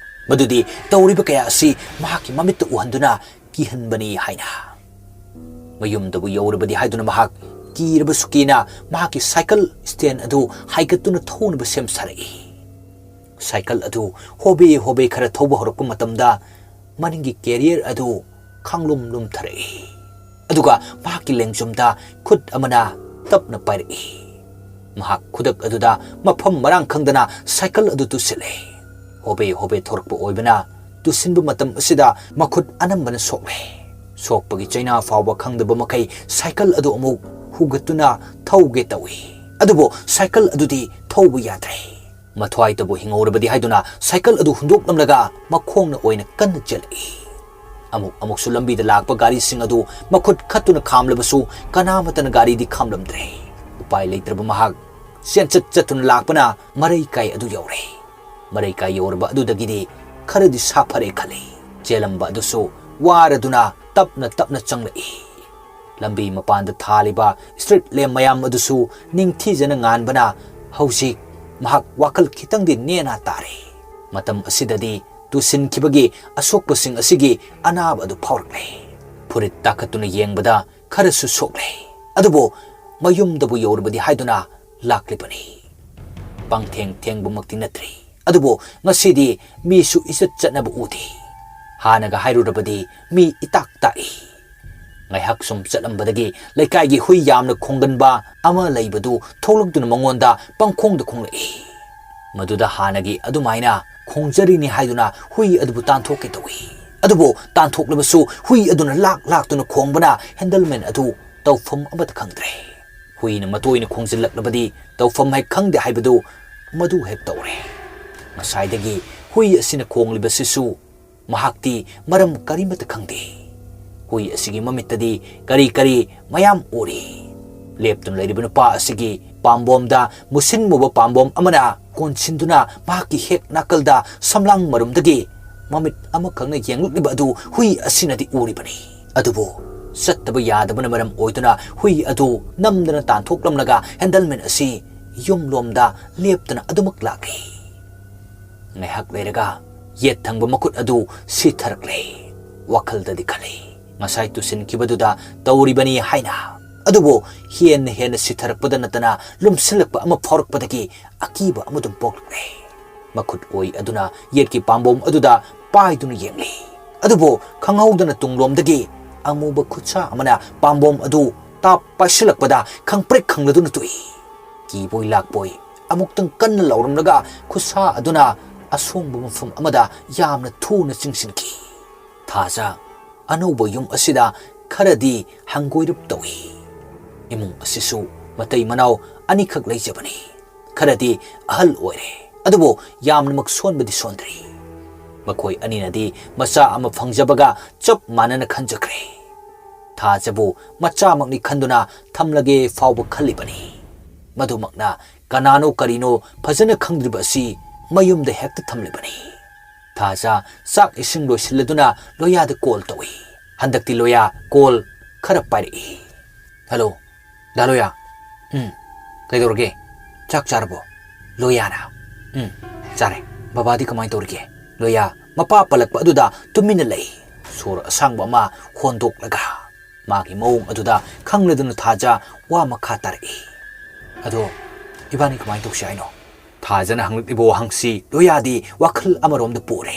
ꯃꯗꯨꯗꯤ ꯇꯧꯔꯤꯕ ꯀꯌꯥ ꯑꯁꯤ ꯃꯍꯥꯛꯀꯤ ꯃꯃꯤꯠꯇ ꯎꯍꯟꯗꯨꯅ ꯀꯤꯍꯟꯕꯅꯤ ꯍꯥꯏꯅ꯫ ꯃꯌꯨꯝꯗꯕꯨ ꯌꯧꯔꯕꯗꯤ ꯍꯥꯏꯗꯨꯅ ꯃꯍꯥꯛ ꯀꯤꯔꯕꯁꯨ ꯀꯤꯅ ꯃꯍꯥꯛꯀꯤ ꯁꯥꯏꯀꯜ ꯁ꯭ꯇꯦꯟ ꯑꯗꯨ ꯍꯥꯏꯒꯠꯇꯨꯅ ꯊꯧꯅꯕ ꯁꯦꯝ ꯁꯥꯔꯛꯏ꯫ ꯁꯥꯏꯀꯜ ꯑꯗꯨ ꯍꯣꯕꯦ ꯍꯣꯕꯦ ꯈꯔ ꯊꯧꯕ ꯍꯧꯔꯛꯄ ꯃꯇꯝꯗ ꯃꯅꯤꯡꯒꯤ ꯀꯦꯔꯤꯌꯔ ꯑꯗꯨ ꯈꯥꯡꯂꯨꯝ ꯂꯨꯝꯊꯔꯛꯏ꯫ ꯑꯗꯨꯒ ꯃꯍꯥꯛꯀꯤ ꯂꯦꯡꯖꯨꯝꯗ ꯈꯨꯠ ꯑꯃꯅ ꯇꯞꯅ ꯄꯥꯏꯔꯛꯏ꯫ ꯃꯍꯥꯛ ꯈꯨꯗꯛ ꯑꯗꯨꯗ ꯃꯐꯝ ꯃꯔꯥꯡ ꯈꯪꯗꯅ ꯁꯥꯏꯀꯜ ꯑꯗꯨ ꯇꯨꯁꯤꯜꯂꯦ꯫ ꯍꯣꯕꯦ ꯍꯣꯕꯦ ꯊꯧꯔꯛꯄ ꯑꯣꯏꯕꯅ ꯇꯨꯁꯤꯟꯕ ꯃꯇꯝ ꯑꯁꯤꯗ ꯃꯈꯨꯠ ꯑꯅꯝꯕꯅ ꯁꯣꯛꯂꯦ꯫ ꯁꯣꯛꯄꯒꯤ ꯆꯩꯅꯥ ꯐꯥꯎꯕ ꯈꯪꯗꯕ ꯃꯈꯩ ꯁꯥꯏꯀꯜ ꯑꯗꯨ ꯑꯃꯨꯛ ꯍꯨꯒꯠꯇꯨꯅ ꯊꯧꯒꯦ ꯇꯧꯏ꯫ ꯑꯗꯨꯕꯨ ꯁꯥꯏꯀꯜ ꯑꯗꯨꯗꯤ ꯊꯧꯕ ꯌꯥꯗ꯭ꯔꯦ꯫ ꯃꯊ꯭ꯋꯥꯏꯇꯕꯨ ꯍꯤꯡꯍꯧꯔꯕꯗꯤ ꯍꯥꯏꯗꯨꯅ ꯁꯥꯏꯀꯜ ꯑꯗꯨ ꯍꯨꯟꯗꯣꯛꯂꯝꯂꯒ ꯃꯈꯣꯡꯅ ꯑꯣꯏꯅ ꯀꯟꯅ ꯆꯦꯜꯂꯛꯏ꯫ ꯑꯃꯨꯛ ꯑꯃꯨꯛꯁꯨ ꯂꯝꯕꯤꯗ ꯂꯥꯛꯄ ꯒꯥꯔꯤꯁꯤꯡ ꯑꯗꯨ ꯃꯈꯨꯠ ꯈꯠꯇꯨꯅ ꯈꯥꯝꯂꯕꯁꯨ ꯀꯅꯥꯃꯠꯇꯅ ꯒꯥꯔꯤꯗꯤ ꯈꯥꯝꯂꯝꯗ꯭ꯔꯦ꯫ ꯎꯄꯥꯏ ꯂꯩꯇ꯭ꯔꯕ ꯃꯍꯥꯛ ꯆꯦꯟꯆꯠ ꯆꯠꯇꯨꯅ ꯂꯥꯛꯄꯅ ꯃꯔꯩꯀꯥꯏ ꯑꯗꯨ ꯌꯧꯔꯦ꯫ ꯃꯔꯩꯀꯥꯏ ꯌꯧꯔꯕ ꯑꯗꯨꯗꯒꯤꯗꯤ ꯈꯔꯗꯤ ꯁꯥꯐꯔꯦ ꯈꯜꯂꯤ꯫ ꯆꯦꯜꯂꯝꯕ ꯑꯗꯨꯁꯨ ꯋꯥꯔꯗꯨꯅ ꯇꯞꯅ ꯇꯞꯅ ꯆꯪꯂꯛꯏ꯫ ꯂꯝꯕꯤ ꯃꯄꯥꯟꯗ ꯊꯥꯜꯂꯤꯕ ꯁ꯭ꯇ꯭ꯔꯤꯠ ꯂꯦꯝꯞ ꯃꯌꯥꯝ ꯑꯗꯨꯁꯨ ꯅꯤꯡꯊꯤꯖꯅ ꯉꯥꯟꯕꯅ ꯍꯧꯖꯤꯛ ꯃꯍꯥꯛ ꯋꯥꯈꯜ ꯈꯤꯇꯪꯗꯤ ꯅꯦꯅꯥ ꯇꯥꯔꯦ꯫ ꯃꯇꯝ ꯑꯁꯤꯗꯗꯤ ꯇꯨꯁꯤꯟꯈꯤꯕꯒꯤ ꯑꯁꯣꯛꯄꯁꯤꯡ ꯑꯁꯤꯒꯤ ꯑꯅꯥꯕ ꯑꯗꯨ ꯐꯥꯎꯔꯛꯂꯦ꯫ ꯐꯨꯔꯤꯠ ꯇꯥꯈꯠꯇꯨꯅ ꯌꯦꯡꯕꯗ ꯈꯔꯁꯨ ꯁꯣꯛꯂꯦ꯫ ꯑꯗꯨꯕꯨ ꯃꯌꯨꯝꯗꯕꯨ ꯌꯧꯔꯕꯗꯤ ꯍꯥꯏꯗꯨꯅ ꯂꯥꯛꯂꯤꯕꯅꯤ꯫ ꯄꯪꯊꯦꯡ ꯊꯦꯡꯕꯃꯛꯇꯤ ꯅꯠꯇ꯭ꯔꯤ꯫ ꯑꯗꯨꯕꯨ ꯉꯁꯤꯗꯤ ꯃꯤꯁꯨ ꯏꯆꯠ ꯆꯠꯅꯕ ꯎꯗꯦ꯫ ꯍꯥꯟꯅꯒ ꯍꯥꯏꯔꯨꯔꯕꯗꯤ ꯃꯤ ꯏꯇꯥꯛ ꯇꯥꯛꯏ꯫ ꯉꯥꯏꯍꯥꯛ ꯁꯨꯝ ꯆꯠꯂꯝꯕꯗꯒꯤ ꯂꯩꯀꯥꯏꯒꯤ ꯍꯨꯏ ꯌꯥꯝꯅ ꯈꯣꯡꯒꯟꯕ ꯑꯃ ꯂꯩꯕꯗꯨ ꯊꯣꯛꯂꯛꯇꯨꯅ ꯃꯉꯣꯟꯗ ꯄꯪꯈꯣꯡꯗ ꯈꯣꯡꯂꯛꯏ꯫ ꯃꯗꯨꯗ ꯍꯥꯟꯅꯒꯤ ꯑꯗꯨꯃꯥꯏꯅ ꯈꯣꯡꯖꯔꯤꯅꯤ ꯍꯥꯏꯗꯨꯅ ꯍꯨꯏ ꯑꯗꯨꯕꯨ ꯇꯥꯟꯊꯣꯛꯀꯦ ꯇꯧꯏ꯫ ꯑꯗꯨꯕꯨ ꯇꯥꯟꯊꯣꯛꯂꯕꯁꯨ ꯍꯨꯏ ꯑꯗꯨꯅ ꯂꯥꯛ ꯂꯥꯛꯇꯨꯅ ꯈꯣꯡꯕꯅ ꯍꯦꯟꯗꯜꯃꯦꯟ ꯑꯗꯨ ꯇꯧꯐꯝ ꯑꯃꯠꯇ ꯈꯪꯗ꯭ꯔꯦ꯫ ꯍꯨꯏꯅ ꯃꯇꯣꯏꯅ ꯈꯣꯡꯖꯤꯜꯂꯛꯂꯕꯗꯤ ꯇꯧꯐꯝ ꯍꯦꯛ ꯈꯪꯗꯦ ꯍꯥꯏꯕꯗꯨ ꯃꯗꯨ ꯍꯦꯛ ꯇꯧꯔꯦ꯫ ꯉꯁꯥꯏꯗꯒꯤ ꯍꯨꯏ ꯑꯁꯤꯅ ꯈꯣꯡꯂꯤꯕꯁꯤꯁꯨ ꯃꯍꯥꯛꯇꯤ ꯃꯔꯝ ꯀꯔꯤꯃꯠꯇ ꯈꯪꯗꯦ꯫ ꯍꯨꯏ ꯑꯁꯤꯒꯤ ꯃꯃꯤꯠꯇꯗꯤ ꯀꯔꯤ ꯀꯔꯤ ꯃꯌꯥꯝ ꯎꯔꯤ꯫ ꯂꯦꯞꯇꯨꯅ ꯂꯩꯔꯤꯕ ꯅꯨꯄꯥ ꯑꯁꯤꯒꯤ ꯄꯥꯝꯕꯣꯝꯗ ꯃꯨꯁꯤꯟ ꯃꯨꯕ ꯄꯥꯝꯕꯣꯝ ꯑꯃꯅ ꯀꯣꯟꯁꯤꯟꯗꯨꯅ ꯃꯍꯥꯛꯀꯤ ꯍꯦꯛ ꯅꯥꯀꯜꯗ ꯁꯝꯂꯥꯡ ꯃꯔꯨꯝꯗꯒꯤ ꯃꯃꯤꯠ ꯑꯃꯈꯛꯅ ꯌꯦꯡꯂꯛꯂꯤꯕ ꯑꯗꯨ ꯍꯨꯏ ꯑꯁꯤꯅꯗꯤ ꯎꯔꯤꯕꯅꯤ꯫ ꯑꯗꯨꯕꯨ ꯆꯠꯇꯕ ꯌꯥꯗꯕꯅ ꯃꯔꯝ ꯑꯣꯏꯗꯨꯅ ꯍꯨꯏ ꯑꯗꯨ ꯅꯝꯗꯅ ꯇꯥꯟꯊꯣꯛꯂꯝꯂꯒ ꯍꯦꯟꯗꯜꯃꯦꯟ ꯑꯁꯤ ꯌꯨꯝꯂꯣꯝꯗ ꯂꯦꯞꯇꯅ ꯑꯗꯨꯃꯛ ꯂꯥꯛꯂꯤ꯫ ꯉꯥꯏꯍꯥꯛ ꯂꯩꯔꯒ ꯌꯦꯠ ꯊꯪꯕ ꯃꯈꯨꯠ ꯑꯗꯨ ꯁꯤꯊꯔꯛꯂꯦ꯫ ꯋꯥꯈꯜꯗꯗꯤ ꯈꯜꯂꯤ, ꯉꯁꯥꯏ ꯇꯨꯁꯤꯟꯈꯤꯕꯗꯨꯗ ꯇꯧꯔꯤꯕꯅꯤ ꯍꯥꯏꯅ꯫ ꯑꯗꯨꯕꯨ ꯍꯦꯟꯅ ꯍꯦꯟꯅ ꯁꯤꯊꯔꯛꯄꯗ ꯅꯠꯇꯅ ꯂꯨꯝꯁꯤꯜꯂꯛꯄ ꯑꯃ ꯐꯥꯎꯔꯛꯄꯗꯒꯤ ꯑꯀꯤꯕ ꯑꯃꯗꯨꯝ ꯄꯣꯛꯂꯛꯂꯦ꯫ ꯃꯈꯨꯠ ꯑꯣꯏ ꯑꯗꯨꯅ ꯌꯦꯠꯀꯤ ꯄꯥꯝꯕꯣꯝ ꯑꯗꯨꯗ ꯄꯥꯏꯗꯨꯅ ꯌꯦꯡꯂꯤ꯫ ꯑꯗꯨꯕꯨ ꯈꯪꯍꯧꯗꯅ ꯇꯨꯡꯂꯣꯝꯗꯒꯤ ꯑꯃꯨꯕ ꯈꯨꯠꯁꯥ ꯑꯃꯅ ꯄꯥꯝꯕꯣꯝ ꯑꯗꯨ ꯇꯥꯞ ꯄꯥꯏꯁꯤꯜꯂꯛꯄꯗ ꯈꯪꯄ꯭ꯔꯦꯛ ꯈꯪꯂꯗꯨꯅ ꯇꯣꯛꯏ꯫ ꯀꯤꯕꯣꯏ ꯂꯥꯛꯄꯣꯏ ꯑꯃꯨꯛꯇꯪ ꯀꯟꯅ ꯂꯥꯎꯔꯝꯂꯒ ꯈꯨꯠꯁꯥ ꯑꯗꯨꯅ ꯑꯁꯣꯡꯕ ꯃꯐꯝ ꯑꯃꯗ ꯌꯥꯝꯅ ꯊꯨꯅ ꯆꯤꯡꯁꯤꯟꯈꯤ꯫ ꯊꯥꯖ ꯑꯅꯧꯕ ꯌꯨꯝ ꯑꯁꯤꯗ ꯈꯔꯗꯤ ꯍꯪꯒꯣꯏꯔꯞ ꯇꯧꯏ꯫ ꯏꯃꯨꯡ ꯑꯁꯤꯁꯨ ꯃꯇꯩ ꯃꯅꯥꯎ ꯑꯅꯤꯈꯛ ꯂꯩꯖꯕꯅꯤ꯫ ꯈꯔꯗꯤ ꯑꯍꯜ ꯑꯣꯏꯔꯦ, ꯑꯗꯨꯕꯨ ꯌꯥꯝꯅꯃꯛ ꯁꯣꯟꯕꯗꯤ ꯁꯣꯟꯗ꯭ꯔꯤ꯫ ꯃꯈꯣꯏ ꯑꯅꯤꯅꯗꯤ ꯃꯆꯥ ꯑꯃ ꯐꯪꯖꯕꯒ ꯆꯞ ꯃꯥꯟꯅꯅ ꯈꯟꯖꯈ꯭ꯔꯦ꯫ ꯊꯥꯖꯕꯨ ꯃꯆꯥꯃꯛꯅꯤ ꯈꯟꯗꯨꯅ ꯊꯝꯂꯒꯦ ꯐꯥꯎꯕ ꯈꯜꯂꯤꯕꯅꯤ꯫ ꯃꯗꯨꯃꯛꯅ ꯀꯅꯥꯅꯣ ꯀꯔꯤꯅꯣ ꯐꯖꯅ ꯈꯪꯗ꯭ꯔꯤꯕ ꯑꯁꯤ ꯃꯌꯨꯝꯗ ꯍꯦꯛꯇ ꯊꯝꯂꯤꯕꯅꯤ꯫ ꯊꯥꯖ ꯆꯥꯛ ꯏꯁꯤꯡ ꯂꯣꯏꯁꯤꯜꯂꯗꯨꯅ ꯂꯣꯌꯥꯗ ꯀꯣꯜ ꯇꯧꯏ꯫ ꯍꯟꯗꯛꯇꯤ ꯂꯣꯌꯥ ꯀꯣꯜ ꯈꯔ ꯄꯥꯏꯔꯛꯏ꯫ "ꯍꯜꯂꯣ, ꯗꯥ ꯂꯣꯌꯥ꯫ ꯎꯝ, ꯀꯩꯗꯧꯔꯒꯦ? ꯆꯥꯛ ꯆꯥꯔꯕꯣ?" ꯂꯣꯌꯥꯅ, "ꯎꯝ, ꯆꯥꯔꯦ꯫ ꯕꯕꯥꯗꯤ ꯀꯃꯥꯏꯅ ꯇꯧꯔꯤꯒꯦ?" ꯂꯣꯌꯥ ꯃꯄꯥ ꯄꯜꯂꯛꯄ ꯑꯗꯨꯗ ꯇꯨꯃꯤꯟꯅ ꯂꯩ꯫ ꯁꯣꯔ ꯑꯁꯥꯡꯕ ꯑꯃ ꯍꯣꯟꯗꯣꯛꯂꯒ ꯃꯥꯒꯤ ꯃꯑꯣꯡ ꯑꯗꯨꯗ ꯈꯪꯂꯗꯨꯅ ꯊꯥꯖ ꯋꯥ ꯃꯈꯥ ꯇꯥꯔꯛꯏ꯫ "ꯑꯗꯣ ꯏꯕꯥꯅꯤ ꯀꯃꯥꯏꯅ ꯇꯧꯁꯤ ꯍꯥꯏꯅꯣ?" ꯊꯥꯖꯅ ꯍꯪꯂꯛꯂꯤꯕ ꯋꯥꯍꯪꯁꯤ ꯂꯣꯌꯥꯗꯤ ꯋꯥꯈꯜ ꯑꯃꯔꯣꯝꯗ ꯄꯨꯔꯦ꯫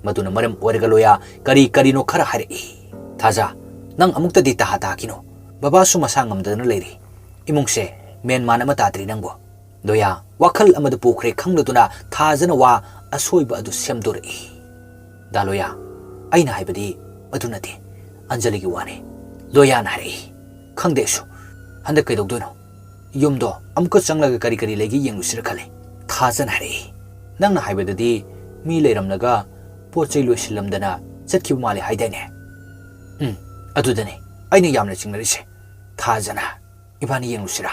ꯃꯗꯨꯅ ꯃꯔꯝ ꯑꯣꯏꯔꯒ ꯂꯣꯌꯥ ꯀꯔꯤ ꯀꯔꯤꯅꯣ ꯈꯔ ꯍꯥꯏꯔꯛꯏ꯫ "ꯊꯥꯖ, ꯅꯪ ꯑꯃꯨꯛꯇꯗꯤ ꯇꯥꯍꯥ ꯇꯥꯈꯤꯅꯣ꯫ ꯕꯕꯥꯁꯨ ꯃꯁꯥ ꯉꯝꯗꯗꯅ ꯂꯩꯔꯤ꯫ ꯏꯃꯨꯡꯁꯦ ꯃꯦꯟ ꯃꯥꯟ ꯑꯃ ꯇꯥꯗ꯭ꯔꯤ ꯅꯪꯕꯨ꯫" ꯂꯣꯌꯥ ꯋꯥꯈꯜ ꯑꯃꯗ ꯄꯨꯈ꯭ꯔꯦ ꯈꯪꯂꯗꯨꯅ ꯊꯥꯖꯅ ꯋꯥ ꯑꯁꯣꯏꯕ ꯑꯗꯨ ꯁꯦꯝꯗꯣꯔꯛꯏ꯫ "ꯗꯥ ꯂꯣꯌꯥ, ꯑꯩꯅ ꯍꯥꯏꯕꯗꯤ ꯑꯗꯨ ꯅꯠꯇꯦ, ꯑꯟꯖꯂꯤꯒꯤ ꯋꯥꯅꯤ꯫" ꯂꯣꯌꯥꯅ ꯍꯥꯏꯔꯛꯏ꯫ "ꯈꯪꯗꯦ ꯑꯩꯁꯨ꯫ ꯍꯟꯗꯛ ꯀꯩꯗꯧꯗꯣꯏꯅꯣ? ꯌꯨꯝꯗꯣ ꯑꯃꯨꯛꯀ ꯆꯪꯂꯒ ꯀꯔꯤ ꯀꯔꯤ ꯂꯩꯒꯦ ꯌꯦꯡꯂꯨꯁꯤꯔ ꯈꯜꯂꯤ꯫" ꯊꯥꯖꯅ ꯍꯥꯏꯔꯛꯏ꯫ "ꯅꯪꯅ ꯍꯥꯏꯕꯗꯗꯤ ꯃꯤ ꯂꯩꯔꯝꯂꯒ ꯄꯣꯠ ꯆꯩ ꯂꯣꯏꯁꯤꯜꯂꯝꯗꯅ ꯆꯠꯈꯤꯕ ꯃꯥꯜꯂꯤ ꯍꯥꯏꯗꯥꯏꯅꯦ?" "ꯎꯝ, ꯑꯗꯨꯗꯅꯤ ꯑꯩꯅ ꯌꯥꯝꯅ ꯆꯤꯡꯅꯔꯤꯁꯦ꯫" ꯊꯥꯖꯅ, "ꯏꯕꯥꯅꯤ ꯌꯦꯡꯂꯨꯁꯤꯔꯥ?"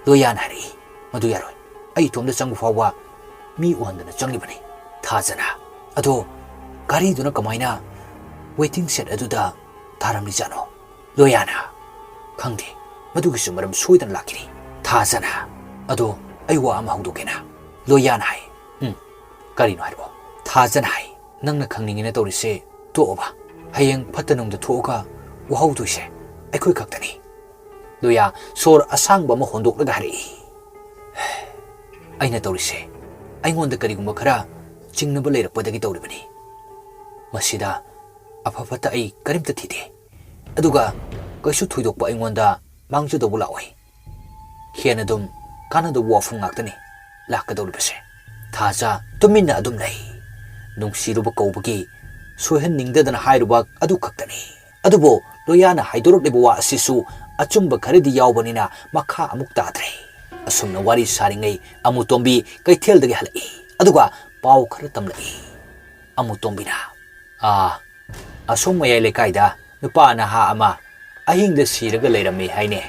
ꯂꯣꯌꯥꯅ ꯍꯥꯏꯔꯛꯏ꯫ "ꯃꯗꯨ ꯌꯥꯔꯣꯏ꯫ ꯑꯩ ꯏꯇꯣꯝꯗ ꯆꯪꯕ ꯐꯥꯎꯕ ꯃꯤ ꯎꯍꯟꯗꯅ ꯆꯪꯂꯤꯕꯅꯤ꯫" ꯊꯥꯖꯅ, "ꯑꯗꯣ ꯒꯥꯔꯤꯗꯨꯅ ꯀꯃꯥꯏꯅ ꯋꯦꯇꯤꯡ ꯁꯦꯗ ꯑꯗꯨꯗ ꯊꯥꯔꯝꯂꯤꯖꯥꯠꯅꯣ?" ꯂꯣꯌꯥꯅ, "ꯈꯪꯗꯦ, ꯃꯗꯨꯒꯤꯁꯨ ꯃꯔꯝ ꯁꯣꯏꯗꯅ ꯂꯥꯛꯈꯤꯅꯤ꯫" ꯊꯥꯖꯅ, "ꯑꯗꯣ ꯑꯩ ꯋꯥ ꯑꯃ ꯍꯧꯗꯣꯛꯀꯦꯅ꯫" ꯂꯣꯌꯥꯅ ꯍꯥꯏ, "ꯎꯝ, ꯀꯔꯤꯅꯣ ꯍꯥꯏꯔꯛꯑꯣ꯫" ꯊꯥꯖꯅ ꯍꯥꯏ, "ꯅꯪꯅ ꯈꯪꯅꯤꯡꯉꯦꯅ ꯇꯧꯔꯤꯁꯦ ꯇꯣꯛꯑꯣꯕ꯫ ꯍꯌꯦꯡ ꯐꯠꯇ ꯅꯨꯡꯗ ꯊꯣꯛꯑꯒ ꯋꯥꯍꯧꯗꯣꯏꯁꯦ ꯑꯩꯈꯣꯏ ꯈꯛꯇꯅꯤ꯫" ꯂꯣꯌꯥ ꯁꯣꯔ ꯑꯁꯥꯡꯕ ꯑꯃ ꯍꯣꯟꯗꯣꯛꯂꯒ ꯍꯥꯏꯔꯛꯏ, "ꯑꯩꯅ ꯇꯧꯔꯤꯁꯦ ꯑꯩꯉꯣꯟꯗ ꯀꯔꯤꯒꯨꯝꯕ ꯈꯔ ꯆꯤꯡꯅꯕ ꯂꯩꯔꯛꯄꯗꯒꯤ ꯇꯧꯔꯤꯕꯅꯤ꯫ ꯃꯁꯤꯗ ꯑꯐ ꯐꯠꯇ ꯑꯩ ꯀꯔꯤꯝꯇ ꯊꯤꯗꯦ꯫ ꯑꯗꯨꯒ ꯀꯩꯁꯨ ꯊꯣꯏꯗꯣꯛꯄ ꯑꯩꯉꯣꯟꯗ ꯃꯥꯡꯖꯗꯧꯕ ꯂꯥꯛꯑꯣꯏ꯫ ꯍꯦꯟꯅ ꯑꯗꯨꯝ ꯀꯥꯟꯅꯗꯧꯕ ꯋꯥꯐꯝ ꯉꯥꯛꯇꯅꯤ ꯂꯥꯛꯀꯗꯧꯔꯤꯕꯁꯦ꯫" ꯊꯥꯖ ꯇꯨꯃꯤꯟꯅ ꯑꯗꯨꯝ ꯂꯩ꯫ ꯅꯨꯡꯁꯤꯔꯨꯕ ꯀꯧꯕꯒꯤ ꯁꯣꯏꯍꯟꯅꯤꯡꯗꯗꯅ ꯍꯥꯏꯔꯨꯕ ꯑꯗꯨ ꯈꯛꯇꯅꯤ꯫ ꯑꯗꯨꯕꯨ ꯂꯣꯌꯥꯅ ꯍꯥꯏꯗꯣꯔꯛꯂꯤꯕ ꯋꯥ ꯑꯁꯤꯁꯨ ꯑꯆꯨꯝꯕ ꯈꯔꯗꯤ ꯌꯥꯎꯕꯅꯤꯅ ꯃꯈꯥ ꯑꯃꯨꯛ ꯇꯥꯗ꯭ꯔꯦ꯫ ꯑꯁꯨꯝꯅ ꯋꯥꯔꯤ ꯁꯥꯔꯤꯉꯩ ꯑꯃꯨꯇꯣꯝꯕꯤ ꯀꯩꯊꯦꯜꯗꯒꯤ ꯍꯜꯂꯛꯏ꯫ ꯑꯗꯨꯒ ꯄꯥꯎ ꯈꯔ ꯇꯝꯂꯛꯏ꯫ ꯑꯃꯨꯇꯣꯝꯕꯤꯅ, "ꯑꯥ, ꯑꯁꯣꯝ ꯃꯌꯥꯏ ꯂꯩꯀꯥꯏꯗ ꯅꯨꯄꯥ ꯅꯍꯥ ꯑꯃ ꯑꯍꯤꯡꯗ ꯁꯤꯔꯒ ꯂꯩꯔꯝꯃꯤ ꯍꯥꯏꯅꯦ꯫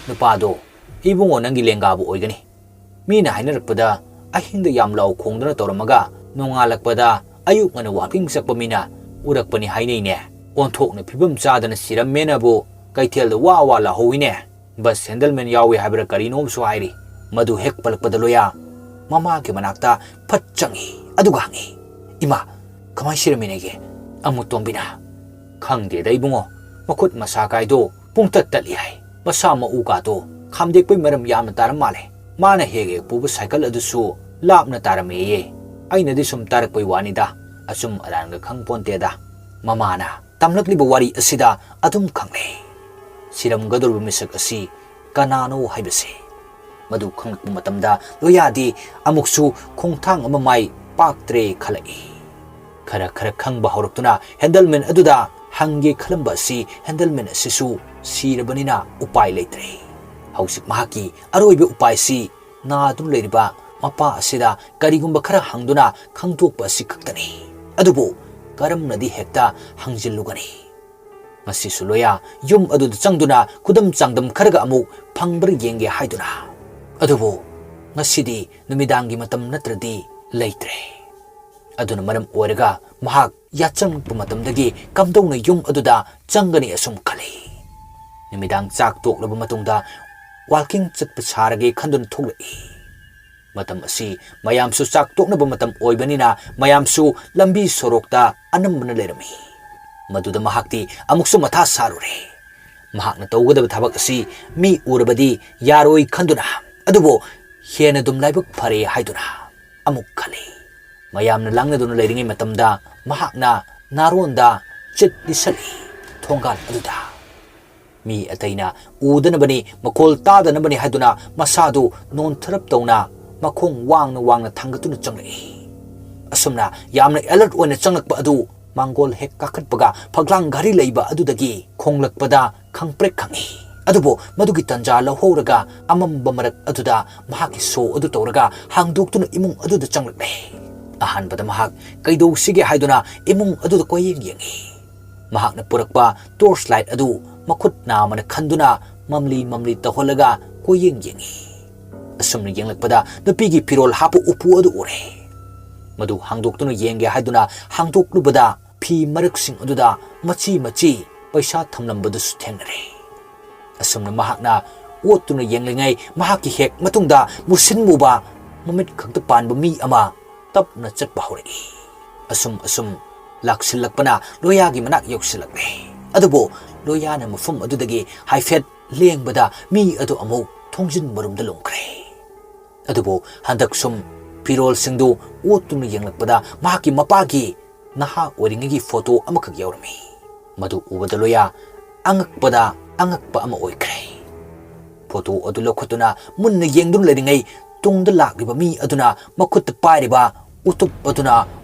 ꯅꯨꯄꯥꯗꯣ ꯏꯕꯨꯡꯉꯣ ꯅꯪꯒꯤ ꯂꯦꯡꯒꯥꯕꯨ ꯑꯣꯏꯒꯅꯤ꯫ ꯃꯤꯅ ꯍꯥꯏꯅꯔꯛꯄꯗ ꯑꯍꯤꯡꯗ ꯌꯥꯝ ꯂꯥꯎ ꯈꯣꯡꯗꯨꯅ ꯇꯧꯔꯝꯃꯒ ꯅꯣꯡꯉꯥꯜꯂꯛꯄꯗ ꯑꯌꯨꯛ ꯉꯟꯅ ꯋꯥꯀꯤꯡ ꯆꯠꯄ ꯃꯤꯅ ꯎꯔꯛꯄꯅꯤ ꯍꯥꯏꯅꯩꯅꯦ꯫ ꯑꯣꯟꯊꯣꯛꯅ ꯐꯤꯕꯝ ꯆꯥꯗꯅ ꯁꯤꯔꯝꯃꯦꯅꯕꯨ ꯀꯩꯊꯦꯜꯗ ꯋꯥ ꯋꯥ ꯂꯥꯎꯍꯧꯋꯤꯅꯦ꯫ ꯕꯁ ꯍꯦꯟꯗꯜꯃꯦꯟ ꯌꯥꯎꯏ ꯍꯥꯏꯕ꯭ꯔꯥ ꯀꯔꯤꯅꯣꯝꯁꯨ ꯍꯥꯏꯔꯤ꯫ ꯃꯗꯨ ꯍꯦꯛ ꯄꯜꯂꯛꯄꯗ ꯂꯣꯌꯥ ꯃꯃꯥꯒꯤ ꯃꯅꯥꯛꯇ ꯐꯠ ꯆꯪꯏ꯫ ꯑꯗꯨꯒ ꯍꯪꯏ, "ꯏꯃꯥ, ꯀꯃꯥꯏ ꯁꯤꯔꯝꯃꯤꯅꯦꯒꯦ?" ꯑꯃꯨꯇꯣꯝꯕꯤꯅ, "ꯈꯪꯗꯦꯗ ꯏꯕꯨꯡꯉꯣ, ꯃꯈꯨꯠ ꯃꯁꯥ ꯀꯥꯏꯗꯣ ꯄꯨꯡꯇꯠ ꯇꯠꯂꯤ ꯍꯥꯏ꯫ ꯃꯁꯥ ꯃꯎ ꯀꯥꯗꯣ ꯈꯥꯝꯗꯦꯛꯄꯩ ꯃꯔꯝ ꯌꯥꯝꯅ ꯇꯥꯔꯝ ꯃꯥꯜꯂꯦ꯫ ꯃꯥꯅ ꯍꯦꯛ ꯍꯦꯛ ꯄꯨꯕ ꯁꯥꯏꯀꯜ ꯑꯗꯨꯁꯨ ꯂꯥꯞꯅ ꯇꯥꯔꯝꯃꯦꯌꯦ꯫ ꯑꯩꯅꯗꯤ ꯁꯨꯝ ꯇꯥꯔꯛꯄꯩ ꯋꯥꯅꯤꯗ, ꯑꯆꯨꯝ ꯑꯔꯥꯟꯒ ꯈꯪ ꯄꯣꯟꯇꯦꯗ꯫" ꯃꯃꯥꯅ ꯇꯝꯂꯛꯂꯤꯕ ꯋꯥꯔꯤ ꯑꯁꯤꯗ ꯑꯗꯨꯝ ꯈꯪꯂꯦ ꯁꯤꯔꯝꯒꯗꯧꯔꯤꯕ ꯃꯤꯁꯛ ꯑꯁꯤ ꯀꯅꯥꯅꯣ ꯍꯥꯏꯕꯁꯦ꯫ ꯃꯗꯨ ꯈꯪꯂꯛꯄ ꯃꯇꯝꯗ ꯂꯣꯌꯥꯗꯤ ꯑꯃꯨꯛꯁꯨ ꯈꯣꯡꯊꯥꯡ ꯑꯃ ꯃꯥꯏ ꯄꯥꯛꯇ꯭ꯔꯦ ꯈꯜꯂꯛꯏ꯫ ꯈꯔ ꯈꯔ ꯈꯪꯕ ꯍꯧꯔꯛꯇꯨꯅ ꯍꯦꯟꯗꯜꯃꯦꯟ ꯑꯗꯨꯗ ꯍꯪꯒꯦ ꯈꯜꯂꯝꯕ ꯑꯁꯤ ꯍꯦꯟꯗꯜꯃꯦꯟ ꯑꯁꯤꯁꯨ ꯁꯤꯔꯕꯅꯤꯅ ꯎꯄꯥꯏ ꯂꯩꯇ꯭ꯔꯦ꯫ ꯍꯧꯖꯤꯛ ꯃꯍꯥꯛꯀꯤ ꯑꯔꯣꯏꯕ ꯎꯄꯥꯏꯁꯤ ꯅꯥꯗꯨꯅ ꯂꯩꯔꯤꯕ ꯃꯄꯥ ꯑꯁꯤꯗ ꯀꯔꯤꯒꯨꯝꯕ ꯈꯔ ꯍꯪꯗꯨꯅ ꯈꯪꯗꯣꯛꯄ ꯑꯁꯤ ꯈꯛꯇꯅꯤ꯫ ꯑꯗꯨꯕꯨ ꯀꯔꯝꯅꯗꯤ ꯍꯦꯛꯇ ꯍꯪꯖꯤꯜꯂꯨꯒꯅꯤ? ꯉꯁꯤꯁꯨ ꯂꯣꯌꯥ ꯌꯨꯝ ꯑꯗꯨꯗ ꯆꯪꯗꯨꯅ ꯈꯨꯗꯝ ꯆꯥꯡꯗꯝ ꯈꯔꯒ ꯑꯃꯨꯛ ꯐꯪꯕ꯭ꯔꯥ ꯌꯦꯡꯒꯦ ꯍꯥꯏꯗꯨꯅ꯫ ꯑꯗꯨꯕꯨ ꯉꯁꯤꯗꯤ ꯅꯨꯃꯤꯗꯥꯡꯒꯤ ꯃꯇꯝ ꯅꯠꯇ꯭ꯔꯗꯤ ꯂꯩꯇ꯭ꯔꯦ꯫ ꯑꯗꯨꯅ ꯃꯔꯝ ꯑꯣꯏꯔꯒ ꯃꯍꯥꯛ ꯌꯥꯆꯪꯉꯛꯄ ꯃꯇꯝꯗꯒꯤ ꯀꯝꯗꯧꯅ ꯌꯨꯝ ꯑꯗꯨꯗ ꯆꯪꯒꯅꯤ ꯑꯁꯨꯝ ꯈꯜꯂꯤ꯫ ꯅꯨꯃꯤꯗꯥꯡ ꯆꯥꯛ ꯇꯣꯛꯂꯕ ꯃꯇꯨꯡꯗ walking ꯆꯠꯄ ꯁꯥꯔꯒꯦ ꯈꯟꯗꯨꯅ ꯊꯣꯛꯂꯛꯏ꯫ ꯃꯇꯝ ꯑꯁꯤ ꯃꯌꯥꯝꯁꯨ ꯆꯥꯛ ꯇꯣꯛꯅꯕ ꯃꯇꯝ ꯑꯣꯏꯕꯅꯤꯅ ꯃꯌꯥꯝꯁꯨ ꯂꯝꯕꯤ ꯁꯣꯔꯣꯛꯇ ꯑꯅꯝꯕꯅ ꯂꯩꯔꯝꯃꯤ꯫ ꯃꯗꯨꯗ ꯃꯍꯥꯛꯇꯤ ꯑꯃꯨꯛꯁꯨ ꯃꯊꯥ ꯁꯥꯔꯨꯔꯦ꯫ ꯃꯍꯥꯛꯅ ꯇꯧꯒꯗꯕ ꯊꯕꯛ ꯑꯁꯤ ꯃꯤ ꯎꯔꯕꯗꯤ ꯌꯥꯔꯣꯏ ꯈꯟꯗꯨꯅ, ꯑꯗꯨꯕꯨ ꯍꯦꯟꯅ ꯑꯗꯨꯝ ꯂꯥꯏꯕꯛ ꯐꯔꯦ ꯍꯥꯏꯗꯨꯅ ꯑꯃꯨꯛ ꯈꯜꯂꯤ꯫ ꯃꯌꯥꯝꯅ ꯂꯥꯡꯅꯗꯨꯅ ꯂꯩꯔꯤꯉꯩ ꯃꯇꯝꯗ ꯃꯍꯥꯛꯅ ꯅꯥꯔꯣꯟꯗ ꯆꯤꯠ ꯂꯤꯁꯜꯂꯤ ꯊꯣꯡꯒꯥꯜ ꯑꯗꯨꯗ꯫ ꯃꯤ ꯑꯇꯩꯅ ꯎꯗꯅꯕꯅꯤ, ꯃꯈꯣꯜ ꯇꯥꯗꯅꯕꯅꯤ ꯍꯥꯏꯗꯨꯅ ꯃꯁꯥꯗꯨ ꯅꯣꯟꯊꯔꯞ ꯇꯧꯅ ꯃꯈꯣꯡ ꯋꯥꯡꯅ ꯋꯥꯡꯅ ꯊꯥꯡꯒꯠꯇꯨꯅ ꯆꯪꯂꯛꯏ꯫ ꯑꯁꯨꯝꯅ ꯌꯥꯝꯅ alert ꯑꯣꯏꯅ ꯆꯪꯂꯛꯄ ꯑꯗꯨ ꯃꯥꯡꯒꯣꯜ ꯍꯦꯛ ꯀꯥꯈꯠꯄꯒ ꯐꯛꯂꯥꯡ ꯘꯔꯤ ꯂꯩꯕ ꯑꯗꯨꯗꯒꯤ ꯈꯣꯡꯂꯛꯄꯗ ꯈꯪꯄ꯭ꯔꯦꯛ ꯈꯪꯏ꯫ ꯑꯗꯨꯕꯨ ꯃꯗꯨꯒꯤ ꯇꯟꯖꯥ ꯂꯧꯍꯧꯔꯒ ꯑꯃꯝꯕ ꯃꯔꯛ ꯑꯗꯨꯗ ꯃꯍꯥꯛꯀꯤ show ꯑꯗꯨ ꯇꯧꯔꯒ ꯍꯥꯡꯗꯣꯛꯇꯨꯅ ꯏꯃꯨꯡ ꯑꯗꯨꯗ ꯆꯪꯂꯛꯂꯦ꯫ ꯑꯍꯥꯟꯕꯗ ꯃꯍꯥꯛ ꯀꯩꯗꯧꯁꯤꯒꯦ ꯍꯥꯏꯗꯨꯅ ꯏꯃꯨꯡ ꯑꯗꯨꯗ ꯀꯣꯏꯌꯦꯡ ꯌꯦꯡꯏ꯫ ꯃꯍꯥꯛꯅ ꯄꯨꯔꯛꯄ torch light ꯑꯗꯨ ꯃꯈꯨꯠ ꯅꯥꯝꯃꯅ ꯈꯟꯗꯨꯅ ꯃꯝꯂꯤ ꯃꯝꯂꯤ ꯇꯧꯍꯜꯂꯒ ꯀꯣꯏꯌꯦꯡ ꯌꯦꯡꯏ꯫ ꯑꯁꯨꯝꯅ ꯌꯦꯡꯂꯛꯄꯗ ꯅꯨꯄꯤꯒꯤ ꯐꯤꯔꯣꯜ ꯍꯥꯞꯄ ꯎꯄꯨ ꯑꯗꯨ ꯎꯔꯦ꯫ ꯃꯗꯨ ꯍꯥꯡꯗꯣꯛꯇꯨꯅ ꯌꯦꯡꯒꯦ ꯍꯥꯏꯗꯨꯅ ꯍꯥꯡꯗꯣꯛꯂꯨꯕꯗ ꯐꯤ ꯃꯔꯛꯁꯤꯡ ꯑꯗꯨꯗ ꯃꯆꯤ ꯃꯆꯤ ꯄꯩꯁꯥ ꯊꯝꯂꯝꯕꯗꯨꯁꯨ ꯊꯦꯡꯅꯔꯦ꯫ ꯑꯁꯨꯝꯅ ꯃꯍꯥꯛꯅ ꯑꯣꯠꯇꯨꯅ ꯌꯦꯡꯂꯤꯉꯩ ꯃꯍꯥꯛꯀꯤ ꯍꯦꯛ ꯃꯇꯨꯡꯗ ꯃꯨꯁꯤꯟ ꯃꯨꯕ ꯃꯃꯤꯠ ꯈꯛꯇ ꯄꯥꯟꯕ ꯃꯤ ꯑꯃ ꯇꯞꯅ ꯆꯠꯄ ꯍꯧꯔꯛꯏ꯫ ꯑꯁꯨꯝ ꯑꯁꯨꯝ ꯂꯥꯛꯁꯤꯜꯂꯛꯄꯅ ꯂꯣꯌꯥꯒꯤ ꯃꯅꯥꯛ ꯌꯧꯁꯤꯜꯂꯛꯂꯦ꯫ ꯑꯗꯨꯕꯨ ꯂꯣꯌꯥꯅ ꯃꯐꯝ ꯑꯗꯨꯗꯒꯤ ꯍꯥꯏꯐꯦꯠ ꯂꯦꯡꯕꯗ ꯃꯤ ꯑꯗꯨ ꯑꯃꯨꯛ ꯊꯣꯡꯖꯤꯟ ꯃꯔꯨꯝꯗ ꯂꯨꯝꯈ꯭ꯔꯦ꯫ ꯑꯗꯨꯕꯨ ꯍꯟꯗꯛ ꯁꯨꯝ ꯐꯤꯔꯣꯜꯁꯤꯡꯗꯨ ꯑꯣꯠꯇꯨꯅ ꯌꯦꯡꯂꯛꯄꯗ ꯃꯍꯥꯛꯀꯤ ꯃꯄꯥꯒꯤ ꯅꯍꯥ ꯑꯣꯏꯔꯤꯉꯩꯒꯤ photo ꯑꯃꯈꯛ ꯌꯥꯎꯔꯝꯃꯤ꯫ ꯃꯗꯨ ꯎꯕꯗ ꯂꯣꯌꯥ ꯑꯉꯛꯄꯗ ꯑꯉꯛꯄ ꯑꯃ ꯑꯣꯏꯈ꯭ꯔꯦ꯫ Photo ꯑꯗꯨ ꯂꯧꯈꯠꯇꯨꯅ ꯃꯨꯟꯅ ꯌꯦꯡꯗꯨꯅ ꯂꯩꯔꯤꯉꯩ ꯇꯨꯡꯗ ꯂꯥꯛꯂꯤꯕ ꯃꯤ ꯑꯗꯨꯅ ꯃꯈꯨꯠꯇ ꯄꯥꯏꯔꯤꯕ ꯎꯇꯨꯞ ꯑꯗꯨꯅ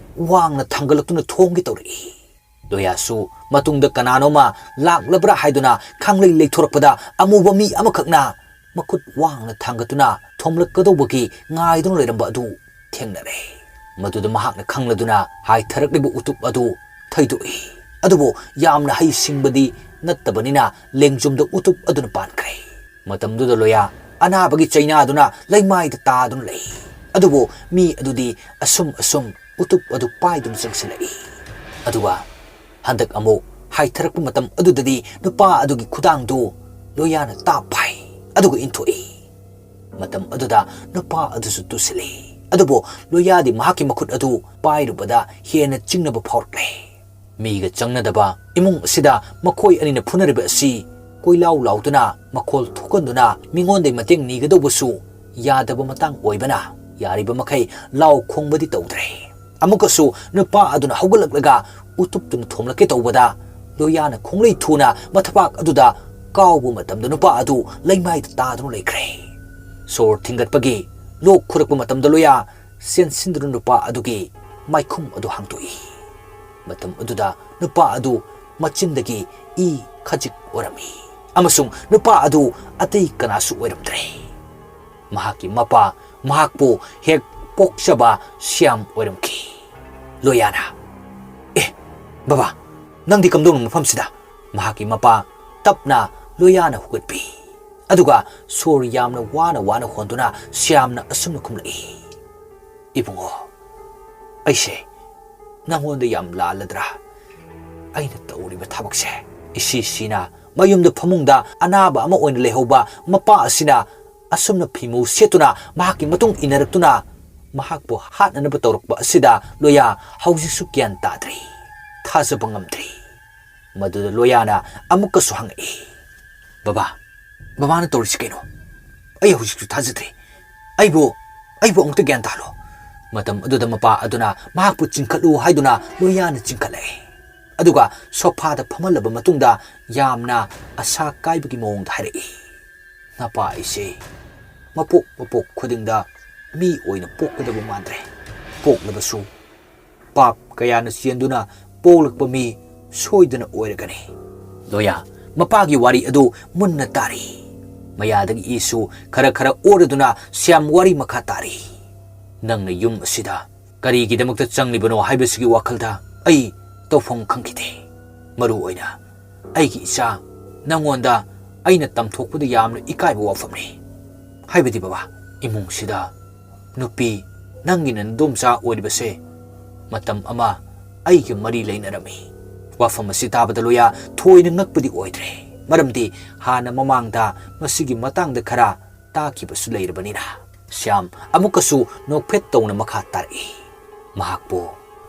ꯋꯥꯡꯅ ꯊꯥꯡꯒꯠꯂꯛꯇꯨꯅ ꯊꯣꯝꯒꯦ ꯇꯧꯔꯛꯏ꯫ ꯂꯣꯌꯥꯁꯨ ꯃꯇꯨꯡꯗ ꯀꯅꯥꯅꯣꯃ ꯂꯥꯛꯂꯕ꯭ꯔꯥ ꯍꯥꯏꯗꯨꯅ ꯈꯪꯂꯩ ꯂꯩꯊꯣꯔꯛꯄꯗ ꯑꯃꯨꯕ ꯃꯤ ꯑꯃꯈꯛꯅ ꯃꯈꯨꯠ ꯋꯥꯡꯅ ꯊꯥꯡꯒꯠꯇꯨꯅ ꯊꯣꯝꯂꯛꯀꯗꯧꯕꯒꯤ ꯉꯥꯏꯗꯨꯅ ꯂꯩꯔꯝꯕ ꯑꯗꯨ ꯊꯦꯡꯅꯔꯦ꯫ ꯃꯗꯨꯗ ꯃꯍꯥꯛꯅ ꯈꯪꯂꯗꯨꯅ ꯍꯥꯏꯊꯔꯛꯂꯤꯕ ꯎꯇꯨꯞ ꯑꯗꯨ ꯊꯩꯗꯣꯛꯏ꯫ ꯑꯗꯨꯕꯨ ꯌꯥꯝꯅ ꯍꯩꯁꯤꯡꯕꯗꯤ ꯅꯠꯇꯕꯅꯤꯅ ꯂꯦꯡꯖꯨꯝꯗ ꯎꯇꯨꯞ ꯑꯗꯨꯅ ꯄꯥꯟꯈ꯭ꯔꯦ꯫ ꯃꯇꯝꯗꯨꯗ ꯂꯣꯌꯥ ꯑꯅꯥꯕꯒꯤ ꯆꯩꯅꯥꯗꯨꯅ ꯂꯩꯃꯥꯏꯗ ꯇꯥꯗꯨꯅ ꯂꯩ꯫ ꯑꯗꯨꯕꯨ ꯃꯤ ꯑꯗꯨꯗꯤ ꯑꯁꯨꯝ ꯑꯁꯨꯝ ꯎꯇꯨꯞ ꯑꯗꯨ ꯄꯥꯏꯗꯨꯅ ꯆꯪꯁꯤꯜꯂꯛꯏ꯫ ꯑꯗꯨꯒ ꯍꯟꯗꯛ ꯑꯃꯨꯛ ꯍꯥꯏꯊꯔꯛꯄ ꯃꯇꯝ ꯑꯗꯨꯗꯗꯤ ꯅꯨꯄꯥ ꯑꯗꯨꯒꯤ ꯈꯨꯗꯥꯡꯗꯨ ꯂꯣꯌꯥꯅ ꯇꯥꯞ ꯐꯥꯏ, ꯑꯗꯨꯒ ꯏꯟꯊꯣꯛꯏ꯫ ꯃꯇꯝ ꯑꯗꯨꯗ ꯅꯨꯄꯥ ꯑꯗꯨꯁꯨ ꯇꯨꯁꯤꯜꯂꯤ꯫ ꯑꯗꯨꯕꯨ ꯂꯣꯌꯥꯗꯤ ꯃꯍꯥꯛꯀꯤ ꯃꯈꯨꯠ ꯑꯗꯨ ꯄꯥꯏꯔꯨꯕꯗ ꯍꯦꯟꯅ ꯆꯤꯡꯅꯕ ꯐꯥꯎꯔꯛꯂꯦ꯫ ꯃꯤꯒ ꯆꯪꯅꯗꯕ ꯏꯃꯨꯡ ꯑꯁꯤꯗ ꯃꯈꯣꯏ ꯑꯅꯤꯅ ꯐꯨꯅꯔꯤꯕ ꯑꯁꯤ ꯀꯣꯏꯂꯥꯎ ꯂꯥꯎꯗꯨꯅ, ꯃꯈꯣꯜ ꯊꯣꯛꯍꯟꯗꯨꯅ, ꯃꯤꯉꯣꯟꯗꯒꯤ ꯃꯇꯦꯡ ꯅꯤꯒꯗꯧꯕꯁꯨ ꯌꯥꯗꯕ ꯃꯇꯥꯡ ꯑꯣꯏꯕꯅ, ꯌꯥꯔꯤꯕ ꯃꯈꯩ ꯂꯥꯎ ꯈꯣꯡꯕꯗꯤ ꯇꯧꯗ꯭ꯔꯦ꯫ ꯑꯃꯨꯛꯀꯁꯨ ꯅꯨꯄꯥ ꯑꯗꯨꯅ ꯍꯧꯒꯠꯂꯛꯂꯒ ꯎꯇꯨꯞꯇꯨꯅ ꯊꯣꯝꯂꯛꯀꯦ ꯇꯧꯕꯗ, ꯂꯣꯌꯥꯅ ꯈꯣꯡꯂꯩ ꯊꯨꯅ ꯃꯊꯕꯥꯛ ꯑꯗꯨꯗ ꯀꯥꯎꯕ ꯃꯇꯝꯗ, ꯅꯨꯄꯥ ꯑꯗꯨ ꯂꯩꯃꯥꯏꯗ ꯇꯥꯗꯨꯅ ꯂꯩꯈ꯭ꯔꯦ꯫ ꯁꯣꯔ ꯊꯤꯡꯒꯠꯄꯒꯤ ꯂꯣꯛ ꯈꯨꯔꯛꯄ ꯃꯇꯝꯗ, ꯂꯣꯌꯥ ꯆꯦꯟꯁꯤꯟꯗꯨꯅ ꯅꯨꯄꯥ ꯑꯗꯨꯒꯤ ꯃꯥꯏꯈꯨꯝ ꯑꯗꯨ ꯍꯥꯡꯗꯣꯛꯏ꯫ ꯃꯇꯝ ꯑꯗꯨꯗ ꯅꯨꯄꯥ ꯑꯗꯨ ꯃꯆꯤꯟꯗꯒꯤ ꯏ ꯈꯖꯤꯛ ꯑꯣꯏꯔꯝꯃꯤ, ꯑꯃꯁꯨꯡ ꯅꯨꯄꯥ ꯑꯗꯨ ꯑꯇꯩ ꯀꯅꯥꯁꯨ ꯑꯣꯏꯔꯝꯗ꯭ꯔꯦ꯫ ꯃꯍꯥꯛꯀꯤ ꯃꯄꯥ, ꯃꯍꯥꯛꯄꯨ ꯍꯦꯛ ꯄꯣꯛꯆꯕ ꯁ꯭ꯌꯥꯝ ꯑꯣꯏꯔꯝꯈꯤ꯫ ꯂꯣꯌꯥꯅ, "ꯑꯦ, ꯕꯕꯥ, ꯅꯪꯗꯤ ꯀꯝꯗꯧꯅꯣ ꯃꯐꯝꯁꯤꯗ?" ꯃꯍꯥꯛꯀꯤ ꯃꯄꯥ ꯇꯞꯅ ꯂꯣꯌꯥꯅ ꯍꯧꯒꯠꯄꯤ꯫ ꯑꯗꯨꯒ ꯁꯣꯔ ꯌꯥꯝꯅ ꯋꯥꯅ ꯋꯥꯅ ꯍꯣꯟꯗꯨꯅ ꯁ꯭ꯌꯥꯝꯅ ꯑꯁꯨꯝꯅ ꯈꯨꯝꯂꯛꯏ, "ꯏꯕꯨꯡꯉꯣ, ꯑꯩꯁꯦ ꯅꯪꯉꯣꯟꯗ ꯌꯥꯝ ꯂꯥꯜꯂꯗ꯭ꯔꯥ? ꯑꯩꯅ ꯇꯧꯔꯤꯕ ꯊꯕꯛꯁꯦ?" ꯏꯁꯤ ꯁꯤꯅ ꯃꯌꯨꯝꯗ ꯐꯃꯨꯡꯗ ꯑꯅꯥꯕ ꯑꯃ ꯑꯣꯏꯅ ꯂꯩꯍꯧꯕ ꯃꯄꯥ ꯑꯁꯤꯅ ꯑꯁꯨꯝꯅ ꯐꯤꯃꯨ ꯁꯦꯠꯇꯨꯅ ꯃꯍꯥꯛꯀꯤ ꯃꯇꯨꯡ ꯏꯟꯅꯔꯛꯇꯨꯅ ꯃꯍꯥꯛꯄꯨ ꯍꯥꯠꯅꯅꯕ ꯇꯧꯔꯛꯄ ꯑꯁꯤꯗ ꯂꯣꯌꯥ ꯍꯧꯖꯤꯛꯁꯨ ꯒ꯭ꯌꯥꯟ ꯇꯥꯗ꯭ꯔꯤ, ꯊꯥꯖꯕ ꯉꯝꯗ꯭ꯔꯤ꯫ ꯃꯗꯨꯗ ꯂꯣꯌꯥꯅ ꯑꯃꯨꯛꯀꯁꯨ ꯍꯪꯉꯛꯏ, "ꯕꯕꯥ, ꯕꯕꯥꯅ ꯇꯧꯔꯤꯁꯤ ꯀꯩꯅꯣ? ꯑꯩ ꯍꯧꯖꯤꯛꯁꯨ ꯊꯥꯖꯗ꯭ꯔꯤ꯫ ꯑꯩꯕꯨ, ꯑꯩꯕꯨ ꯑꯃꯨꯛꯇ ꯒ꯭ꯌꯥꯟ ꯇꯥꯍꯜꯂꯣ꯫" ꯃꯇꯝ ꯑꯗꯨꯗ ꯃꯄꯥ ꯑꯗꯨꯅ ꯃꯍꯥꯛꯄꯨ ꯆꯤꯡꯈꯠꯂꯨ ꯍꯥꯏꯗꯨꯅ ꯂꯣꯌꯥꯅ ꯆꯤꯡꯈꯠꯂꯛꯏ꯫ ꯑꯗꯨꯒ ꯁꯣꯐꯥꯗ ꯐꯝꯍꯜꯂꯕ ꯃꯇꯨꯡꯗ ꯌꯥꯝꯅ ꯑꯁꯥ ꯀꯥꯏꯕꯒꯤ ꯃꯑꯣꯡꯗ ꯍꯥꯏꯔꯛꯏ, "ꯅꯄꯥ ꯑꯩꯁꯦ ꯃꯄꯣꯛ ꯃꯄꯣꯛ ꯈꯨꯗꯤꯡꯗ ꯃꯤ ꯑꯣꯏꯅ ꯄꯣꯛꯀꯗꯕ ꯃꯥꯟꯗ꯭ꯔꯦ꯫ ꯄꯣꯛꯂꯕꯁꯨ ꯄꯥꯞ ꯀꯌꯥꯅ ꯆꯦꯟꯗꯨꯅ ꯄꯣꯛꯂꯛꯄ ꯃꯤ ꯁꯣꯏꯗꯅ ꯑꯣꯏꯔꯒꯅꯤ꯫" ꯂꯣꯌꯥ ꯃꯄꯥꯒꯤ ꯋꯥꯔꯤ ꯑꯗꯨ ꯃꯨꯟꯅ ꯇꯥꯔꯤ꯫ ꯃꯌꯥꯗꯒꯤ ꯏꯁꯨ ꯈꯔ ꯈꯔ ꯑꯣꯔꯗꯨꯅ ꯁ꯭ꯌꯥꯝ ꯋꯥꯔꯤ ꯃꯈꯥ ꯇꯥꯔꯤ꯫ "ꯅꯪꯅ ꯌꯨꯝ ꯑꯁꯤꯗ ꯀꯔꯤꯒꯤꯗꯃꯛꯇ ꯆꯪꯂꯤꯕꯅꯣ ꯍꯥꯏꯕꯁꯤꯒꯤ ꯋꯥꯈꯜꯗ ꯑꯩ ꯇꯧꯐꯝ ꯈꯪꯈꯤꯗꯦ꯫ ꯃꯔꯨ ꯑꯣꯏꯅ ꯑꯩꯒꯤ ꯏꯆꯥ, ꯅꯪꯉꯣꯟꯗ ꯑꯩꯅ ꯇꯝꯊꯣꯛꯄꯗ ꯌꯥꯝꯅ ꯏꯀꯥꯏꯕ ꯋꯥꯐꯝꯅꯤ꯫ ꯍꯥꯏꯕꯗꯤ ꯕꯕꯥ, ꯏꯃꯨꯡꯁꯤꯗ ꯅꯨꯄꯤ, ꯅꯪꯒꯤ ꯅꯗꯣꯝꯆꯥ ꯑꯣꯏꯔꯤꯕꯁꯦ ꯃꯇꯝ ꯑꯃ ꯑꯩꯒ ꯃꯔꯤ ꯂꯩꯅꯔꯝꯃꯤ꯫" ꯋꯥꯐꯝ ꯑꯁꯤ ꯇꯥꯕꯗ ꯂꯣꯌꯥ ꯊꯣꯏꯅ ꯉꯛꯄꯗꯤ ꯑꯣꯏꯗ꯭ꯔꯦ꯫ ꯃꯔꯝꯗꯤ ꯍꯥꯟꯅ ꯃꯃꯥꯡꯗ ꯃꯁꯤꯒꯤ ꯃꯇꯥꯡꯗ ꯈꯔ ꯇꯥꯈꯤꯕꯁꯨ ꯂꯩꯔꯕꯅꯤꯅ꯫ ꯁ꯭ꯌꯥꯝ ꯑꯃꯨꯛꯀꯁꯨ ꯅꯣꯛꯐꯦꯠ ꯇꯧꯅ ꯃꯈꯥ ꯇꯥꯔꯛꯏ, ꯃꯍꯥꯛꯄꯨ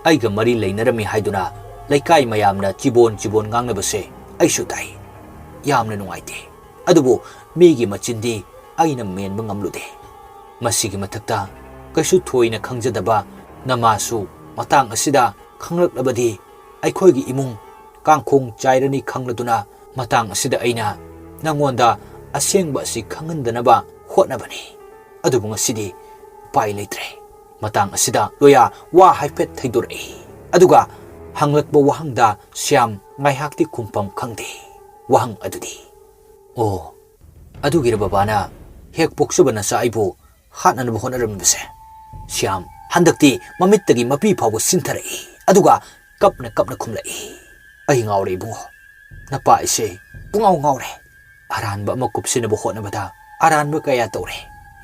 ꯑꯩꯒ ꯃꯔꯤ ꯂꯩꯅꯔꯝꯃꯤ ꯍꯥꯏꯗꯨꯅ ꯂꯩꯀꯥꯏ ꯃꯌꯥꯝꯅ ꯆꯤꯕꯣꯟ ꯆꯤꯕꯣꯟ ꯉꯥꯡꯅꯕꯁꯦ ꯑꯩꯁꯨ ꯇꯥꯏ꯫ ꯌꯥꯝꯅ ꯅꯨꯡꯉꯥꯏꯇꯦ꯫ ꯑꯗꯨꯕꯨ ꯃꯤꯒꯤ ꯃꯆꯤꯟꯗꯤ ꯑꯩꯅ ꯃꯦꯟꯕ ꯉꯝꯂꯨꯗꯦ꯫ ꯃꯁꯤꯒꯤ ꯃꯊꯛꯇ ꯀꯩꯁꯨ ꯊꯣꯏꯅ ꯈꯪꯖꯗꯕ ꯅꯃꯥꯁꯨ ꯃꯇꯥꯡ ꯑꯁꯤꯗ ꯈꯪꯂꯛꯂꯕꯗꯤ ꯑꯩꯈꯣꯏꯒꯤ ꯏꯃꯨꯡ ꯀꯥꯡꯈꯣꯡ ꯆꯥꯏꯔꯅꯤ ꯈꯪꯂꯗꯨꯅ ꯃꯇꯥꯡ ꯑꯁꯤꯗ ꯑꯩꯅ ꯅꯉꯣꯟꯗ ꯑꯁꯦꯡꯕ ꯑꯁꯤ ꯈꯪꯍꯟꯗꯅꯕ ꯍꯣꯠꯅꯕꯅꯤ꯫ ꯑꯗꯨꯕꯨ ꯉꯁꯤꯗꯤ ꯎꯄꯥꯏ ꯂꯩꯇ꯭ꯔꯦ꯫ ꯃꯇꯥꯡ ꯑꯁꯤꯗ ꯂꯣꯌꯥ ꯋꯥ ꯍꯥꯏꯐꯦꯠ ꯊꯩꯗꯣꯔꯛꯏ꯫ ꯑꯗꯨꯒ ꯍꯪꯂꯛꯄ ꯋꯥꯍꯪꯗ ꯁ꯭ꯌꯥꯝ ꯉꯥꯏꯍꯥꯛꯇꯤ ꯈꯨꯝꯐꯝ ꯈꯪꯗꯦ꯫ ꯋꯥꯍꯪ ꯑꯗꯨꯗꯤ, "ꯑꯣ, ꯑꯗꯨꯒꯤꯔ ꯕꯕꯥꯅ ꯍꯦꯛ ꯄꯣꯛꯆꯕ ꯅꯆꯥ ꯑꯩꯕꯨ ꯍꯥꯠꯅꯅꯕ ꯍꯣꯠꯅꯔꯝꯃꯤꯕꯁꯦ?" ꯁ꯭ꯌꯥꯝ ꯍꯟꯗꯛꯇꯤ ꯃꯃꯤꯠꯇꯒꯤ ꯃꯄꯤ ꯐꯥꯎꯕ ꯁꯤꯟꯊꯔꯛꯏ꯫ ꯑꯗꯨꯒ ꯀꯞꯅ ꯀꯞꯅ ꯈꯨꯝꯂꯛꯏ, "ꯑꯩ ꯉꯥꯎꯔꯦ ꯏꯕꯨꯡꯉꯣ꯫ ꯅꯄꯥ ꯑꯩꯁꯦ ꯄꯨꯡꯉꯥꯎ ꯉꯥꯎꯔꯦ꯫ ꯑꯔꯥꯟꯕ ꯑꯃ ꯀꯨꯞꯁꯤꯟꯅꯕ ꯍꯣꯠꯅꯕꯗ ꯑꯔꯥꯟꯕ ꯀꯌꯥ ꯇꯧꯔꯦ꯫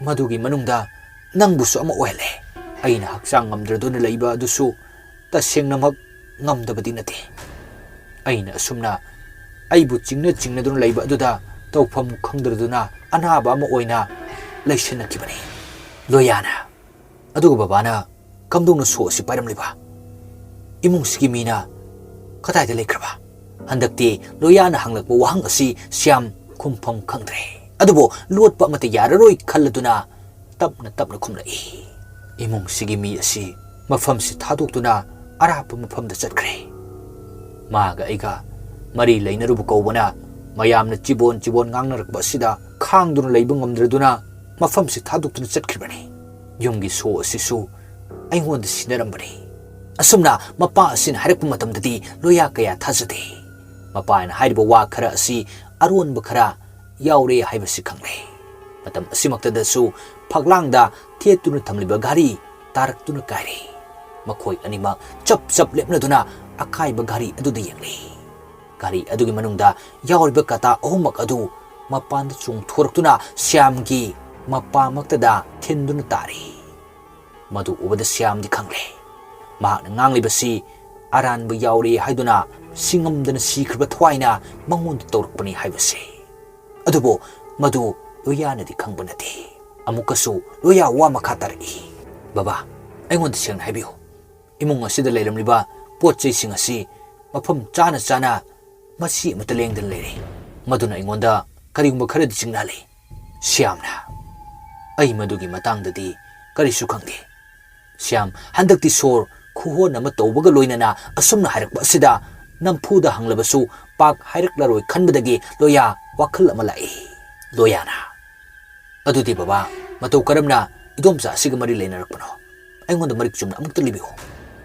ꯃꯗꯨꯒꯤ ꯃꯅꯨꯡꯗ ꯅꯪꯕꯨꯁꯨ ꯑꯃ ꯑꯣꯏꯍꯜꯂꯦ꯫ ꯑꯩꯅ ꯍꯛꯆꯥꯡ ꯉꯝꯗ꯭ꯔꯗꯨꯅ ꯂꯩꯕ ꯑꯗꯨꯁꯨ ꯇꯁꯦꯡꯅꯃꯛ ꯉꯝꯗꯕꯗꯤ ꯅꯠꯇꯦ꯫ ꯑꯩꯅ ꯑꯁꯨꯝꯅ ꯑꯩꯕꯨ ꯆꯤꯡꯅ ꯆꯤꯡꯅꯗꯨꯅ ꯂꯩꯕ ꯑꯗꯨꯗ ꯇꯧꯐꯝ ꯈꯪꯗ꯭ꯔꯗꯨꯅ ꯑꯅꯥꯕ ꯑꯃ ꯑꯣꯏꯅ ꯂꯩꯁꯤꯟꯅꯈꯤꯕꯅꯤ꯫" ꯂꯣꯌꯥꯅ, "ꯑꯗꯨꯒ ꯕꯕꯥꯅ ꯀꯝꯗꯧꯅ ꯁꯣ ꯑꯁꯤ ꯄꯥꯏꯔꯝꯂꯤꯕ? ꯏꯃꯨꯡꯁꯤꯒꯤ ꯃꯤꯅ ꯀꯗꯥꯏꯗ ꯂꯩꯈ꯭ꯔꯕ?" ꯍꯟꯗꯛꯇꯤ ꯂꯣꯌꯥꯅ ꯍꯪꯂꯛꯄ ꯋꯥꯍꯪ ꯑꯁꯤ ꯁ꯭ꯌꯥꯝ ꯈꯨꯝꯐꯝ ꯈꯪꯗ꯭ꯔꯦ꯫ ꯑꯗꯨꯕꯨ ꯂꯣꯠꯄ ꯑꯃꯠꯇ ꯌꯥꯔꯔꯣꯏ ꯈꯜꯂꯗꯨꯅ ꯇꯞꯅ ꯇꯞꯅ ꯈꯨꯝꯂꯛꯏ, "ꯏꯃꯨꯡꯁꯤꯒꯤ ꯃꯤ ꯑꯁꯤ ꯃꯐꯝꯁꯤ ꯊꯥꯗꯣꯛꯇꯨꯅ ꯑꯔꯥꯞꯄ ꯃꯐꯝꯗ ꯆꯠꯈ꯭ꯔꯦ꯫ ꯃꯥꯒ ꯑꯩꯒ ꯃꯔꯤ ꯂꯩꯅꯔꯨꯕ ꯀꯧꯕꯅ ꯃꯌꯥꯝꯅ ꯆꯤꯕꯣꯟ ꯆꯤꯕꯣꯟ ꯉꯥꯡꯅꯔꯛꯄ ꯑꯁꯤꯗ ꯈꯥꯡꯗꯨꯅ ꯂꯩꯕ ꯉꯝꯗ꯭ꯔꯗꯨꯅ ꯃꯐꯝꯁꯤ ꯊꯥꯗꯣꯛꯇꯨꯅ ꯆꯠꯈ꯭ꯔꯤꯕꯅꯤ꯫ ꯌꯨꯝꯒꯤ ꯁꯣ ꯑꯁꯤꯁꯨ ꯑꯩꯉꯣꯟꯗ ꯁꯤꯟꯅꯔꯝꯕꯅꯤ꯫" ꯑꯁꯨꯝꯅ ꯃꯄꯥ ꯑꯁꯤꯅ ꯍꯥꯏꯔꯛꯄ ꯃꯇꯝꯗꯗꯤ ꯂꯣꯌꯥ ꯀꯌꯥ ꯊꯥꯖꯗꯦ꯫ ꯃꯄꯥꯅ ꯍꯥꯏꯔꯤꯕ ꯋꯥ ꯈꯔ ꯑꯁꯤ ꯑꯔꯣꯟꯕ ꯈꯔ ꯌꯥꯎꯔꯦ ꯍꯥꯏꯕꯁꯤ ꯈꯪꯂꯦ꯫ ꯃꯇꯝ ꯑꯁꯤꯃꯛꯇꯗꯁꯨ ꯐꯛꯂꯥꯡꯗ ꯊꯦꯠꯇꯨꯅ ꯊꯝꯂꯤꯕ ꯘꯔꯤ ꯇꯥꯔꯛꯇꯨꯅ ꯀꯥꯏꯔꯦ꯫ ꯃꯈꯣꯏ ꯑꯅꯤꯃꯛ ꯆꯞ ꯆꯞ ꯂꯦꯞꯅꯗꯨꯅ ꯑꯀꯥꯏꯕ ꯘꯔꯤ ꯑꯗꯨꯗ ꯌꯦꯡꯂꯤ꯫ ꯘꯔꯤ ꯑꯗꯨꯒꯤ ꯃꯅꯨꯡꯗ ꯌꯥꯎꯔꯤꯕ ꯀꯇꯥ ꯑꯍꯨꯝꯃꯛ ꯑꯗꯨ ꯃꯄꯥꯟꯗ ꯆꯣꯡꯊꯣꯔꯛꯇꯨꯅ ꯁ꯭ꯌꯥꯝꯒꯤ ꯃꯄꯥꯃꯛꯇꯗ ꯊꯤꯟꯗꯨꯅ ꯇꯥꯔꯤ꯫ ꯃꯗꯨ ꯎꯕꯗ ꯁ꯭ꯌꯥꯝꯗꯤ ꯈꯪꯂꯦ꯫ ꯃꯍꯥꯛꯅ ꯉꯥꯡꯂꯤꯕꯁꯤ ꯑꯔꯥꯟꯕ ꯌꯥꯎꯔꯦ ꯍꯥꯏꯗꯨꯅ ꯁꯤꯡꯉꯝꯗꯅ ꯁꯤꯈ꯭ꯔꯕ ꯊꯋꯥꯏꯅ ꯃꯉꯣꯟꯗ ꯇꯧꯔꯛꯄꯅꯤ ꯍꯥꯏꯕꯁꯦ꯫ ꯑꯗꯨꯕꯨ ꯃꯗꯨ ꯂꯣꯌꯥꯅꯗꯤ ꯈꯪꯕ ꯅꯠꯇꯦ꯫ ꯑꯃꯨꯛꯀꯁꯨ ꯂꯣꯌꯥ ꯋꯥ ꯃꯈꯥ ꯇꯥꯔꯛꯏ, "ꯕꯕꯥ, ꯑꯩꯉꯣꯟꯗ ꯁꯦꯡꯅ ꯍꯥꯏꯕꯤꯌꯨ꯫ ꯏꯃꯨꯡ ꯑꯁꯤꯗ ꯂꯩꯔꯝꯂꯤꯕ ꯄꯣꯠ ꯆꯩꯁꯤꯡ ꯑꯁꯤ ꯃꯐꯝ ꯆꯥꯅ ꯆꯥꯅ ꯃꯁꯤ ꯑꯃꯠꯇ ꯂꯦꯡꯗꯅ ꯂꯩꯔꯦ꯫ ꯃꯗꯨꯅ ꯑꯩꯉꯣꯟꯗ ꯀꯔꯤꯒꯨꯝꯕ ꯈꯔꯗꯤ ꯆꯤꯡꯅꯍꯜꯂꯤ꯫" ꯁ꯭ꯌꯥꯝꯅ, "ꯑꯩ ꯃꯗꯨꯒꯤ ꯃꯇꯥꯡꯗꯗꯤ ꯀꯔꯤꯁꯨ ꯈꯪꯗꯦ꯫" ꯁ꯭ꯌꯥꯝ ꯍꯟꯗꯛꯇꯤ ꯁꯣꯔ ꯈꯨꯍꯣꯟ ꯑꯃ ꯇꯧꯕꯒ ꯂꯣꯏꯅꯅ ꯑꯁꯨꯝꯅ ꯍꯥꯏꯔꯛꯄ ꯑꯁꯤꯗ ꯅꯝꯐꯨꯗ ꯍꯪꯂꯕꯁꯨ ꯄꯥꯛ ꯍꯥꯏꯔꯛꯂꯔꯣꯏ ꯈꯟꯕꯗꯒꯤ ꯂꯣꯌꯥ ꯋꯥꯈꯜ ꯑꯃ ꯂꯥꯛꯏ꯫ ꯂꯣꯌꯥꯅ, "ꯑꯗꯨꯗꯤ ꯕꯕꯥ, ꯃꯇꯧ ꯀꯔꯝꯅ ꯏꯗꯣꯝꯆꯥ ꯑꯁꯤꯒ ꯃꯔꯤ ꯂꯩꯅꯔꯛꯄꯅꯣ? ꯑꯩꯉꯣꯟꯗ ꯃꯔꯤꯛ ꯆꯨꯝꯅ ꯑꯃꯨꯛꯇ ꯂꯤꯕꯤꯌꯨ꯫"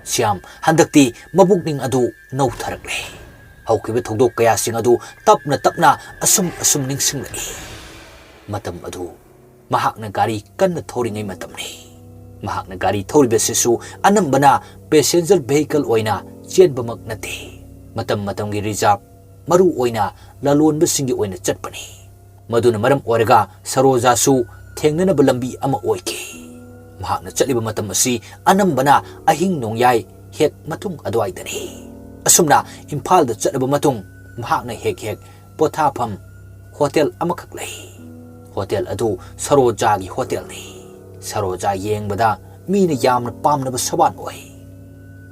ꯁ꯭ꯌꯥꯝ ꯍꯟꯗꯛꯇꯤ ꯃꯕꯨꯛꯅꯤꯡ ꯑꯗꯨ ꯅꯧꯊꯔꯛꯂꯦ꯫ ꯍꯧꯈꯤꯕ ꯊꯧꯗꯣꯛ ꯀꯌꯥꯁꯤꯡ ꯑꯗꯨ ꯇꯞꯅ ꯇꯞꯅ ꯑꯁꯨꯝ ꯑꯁꯨꯝ ꯅꯤꯡꯁꯤꯡꯂꯛꯏ꯫ ꯃꯇꯝ ꯑꯗꯨ ꯃꯍꯥꯛꯅ ꯒꯥꯔꯤ ꯀꯟꯅ ꯊꯧꯔꯤꯉꯩ ꯃꯇꯝꯅꯤ꯫ ꯃꯍꯥꯛꯅ ꯒꯥꯔꯤ ꯊꯧꯔꯤꯕꯁꯤꯁꯨ ꯑꯅꯝꯕꯅ passenger vehicle ꯑꯣꯏꯅ ꯆꯦꯟꯕꯃꯛ ꯅꯠꯇꯦ꯫ ꯃꯇꯝ ꯃꯇꯝꯒꯤ reserve, ꯃꯔꯨ ꯑꯣꯏꯅ ꯂꯂꯣꯟꯕꯁꯤꯡꯒꯤ ꯑꯣꯏꯅ ꯆꯠꯄꯅꯤ꯫ ꯃꯗꯨꯅ ꯃꯔꯝ ꯑꯣꯏꯔꯒ ꯁꯔꯣꯖꯥꯁꯨ ꯊꯦꯡꯅꯅꯕ ꯂꯝꯕꯤ ꯑꯃ ꯑꯣꯏꯈꯤ꯫ ꯃꯍꯥꯛꯅ ꯆꯠꯂꯤꯕ ꯃꯇꯝ ꯑꯁꯤ ꯑꯅꯝꯕꯅ ꯑꯍꯤꯡ ꯅꯣꯡꯌꯥꯏ ꯍꯦꯛ ꯃꯇꯨꯡ ꯑꯗꯨꯋꯥꯏꯗꯅꯤ꯫ ꯑꯁꯨꯝꯅ ꯏꯝꯐꯥꯜꯗ ꯆꯠꯂꯕ ꯃꯇꯨꯡ ꯃꯍꯥꯛꯅ ꯍꯦꯛ ꯍꯦꯛ ꯄꯣꯊꯥꯐꯝ ꯍꯣꯇꯦꯜ ꯑꯃꯈꯛ ꯂꯩ꯫ ꯍꯣꯇꯦꯜ ꯑꯗꯨ ꯁꯔꯣꯖꯥꯒꯤ ꯍꯣꯇꯦꯜꯅꯤ꯫ ꯁꯔꯣꯖꯥ ꯌꯦꯡꯕꯗ ꯃꯤꯅ ꯌꯥꯝꯅ ꯄꯥꯝꯅꯕ ꯁꯕꯥꯟ ꯑꯣꯏ꯫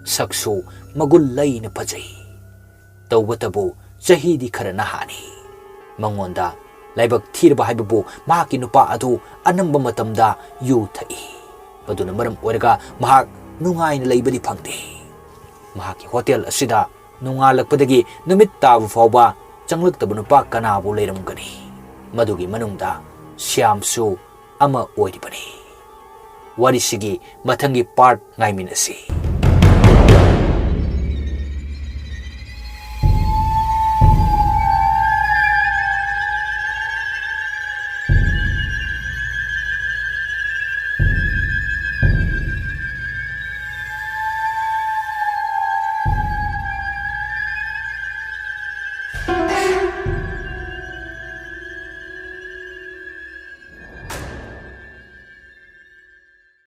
ꯁꯛꯁꯨ ꯃꯒꯨꯟ ꯂꯩꯅ ꯐꯖꯩ꯫ ꯇꯧꯕꯇꯕꯨ ꯆꯍꯤꯗꯤ ꯈꯔ ꯅꯍꯥꯅꯤ꯫ ꯃꯉꯣꯟꯗ ꯂꯥꯏꯕꯛ ꯊꯤꯔꯕ ꯍꯥꯏꯕꯕꯨ ꯃꯍꯥꯛꯀꯤ ꯅꯨꯄꯥ ꯑꯗꯨ ꯑꯅꯝꯕ ꯃꯇꯝꯗ ꯌꯨ ꯊꯛꯏ꯫ ꯃꯗꯨꯅ ꯃꯔꯝ ꯑꯣꯏꯔꯒ ꯃꯍꯥꯛ ꯅꯨꯡꯉꯥꯏꯅ ꯂꯩꯕꯗꯤ ꯐꯪꯗꯦ꯫ ꯃꯍꯥꯛꯀꯤ ꯍꯣꯇꯦꯜ ꯑꯁꯤꯗ ꯅꯣꯡꯉꯥꯜꯂꯛꯄꯗꯒꯤ ꯅꯨꯃꯤꯠ ꯇꯥꯕ ꯐꯥꯎꯕ ꯆꯪꯂꯛꯇꯕ ꯅꯨꯄꯥ ꯀꯅꯥꯕꯨ ꯂꯩꯔꯝꯒꯅꯤ? ꯃꯗꯨꯒꯤ ꯃꯅꯨꯡꯗ ꯁ꯭ꯌꯥꯝꯁꯨ ꯑꯃ ꯑꯣꯏꯔꯤꯕꯅꯤ꯫ ꯋꯥꯔꯤꯁꯤꯒꯤ ꯃꯊꯪꯒꯤ part ꯉꯥꯏꯃꯤꯟꯅꯁꯤ꯫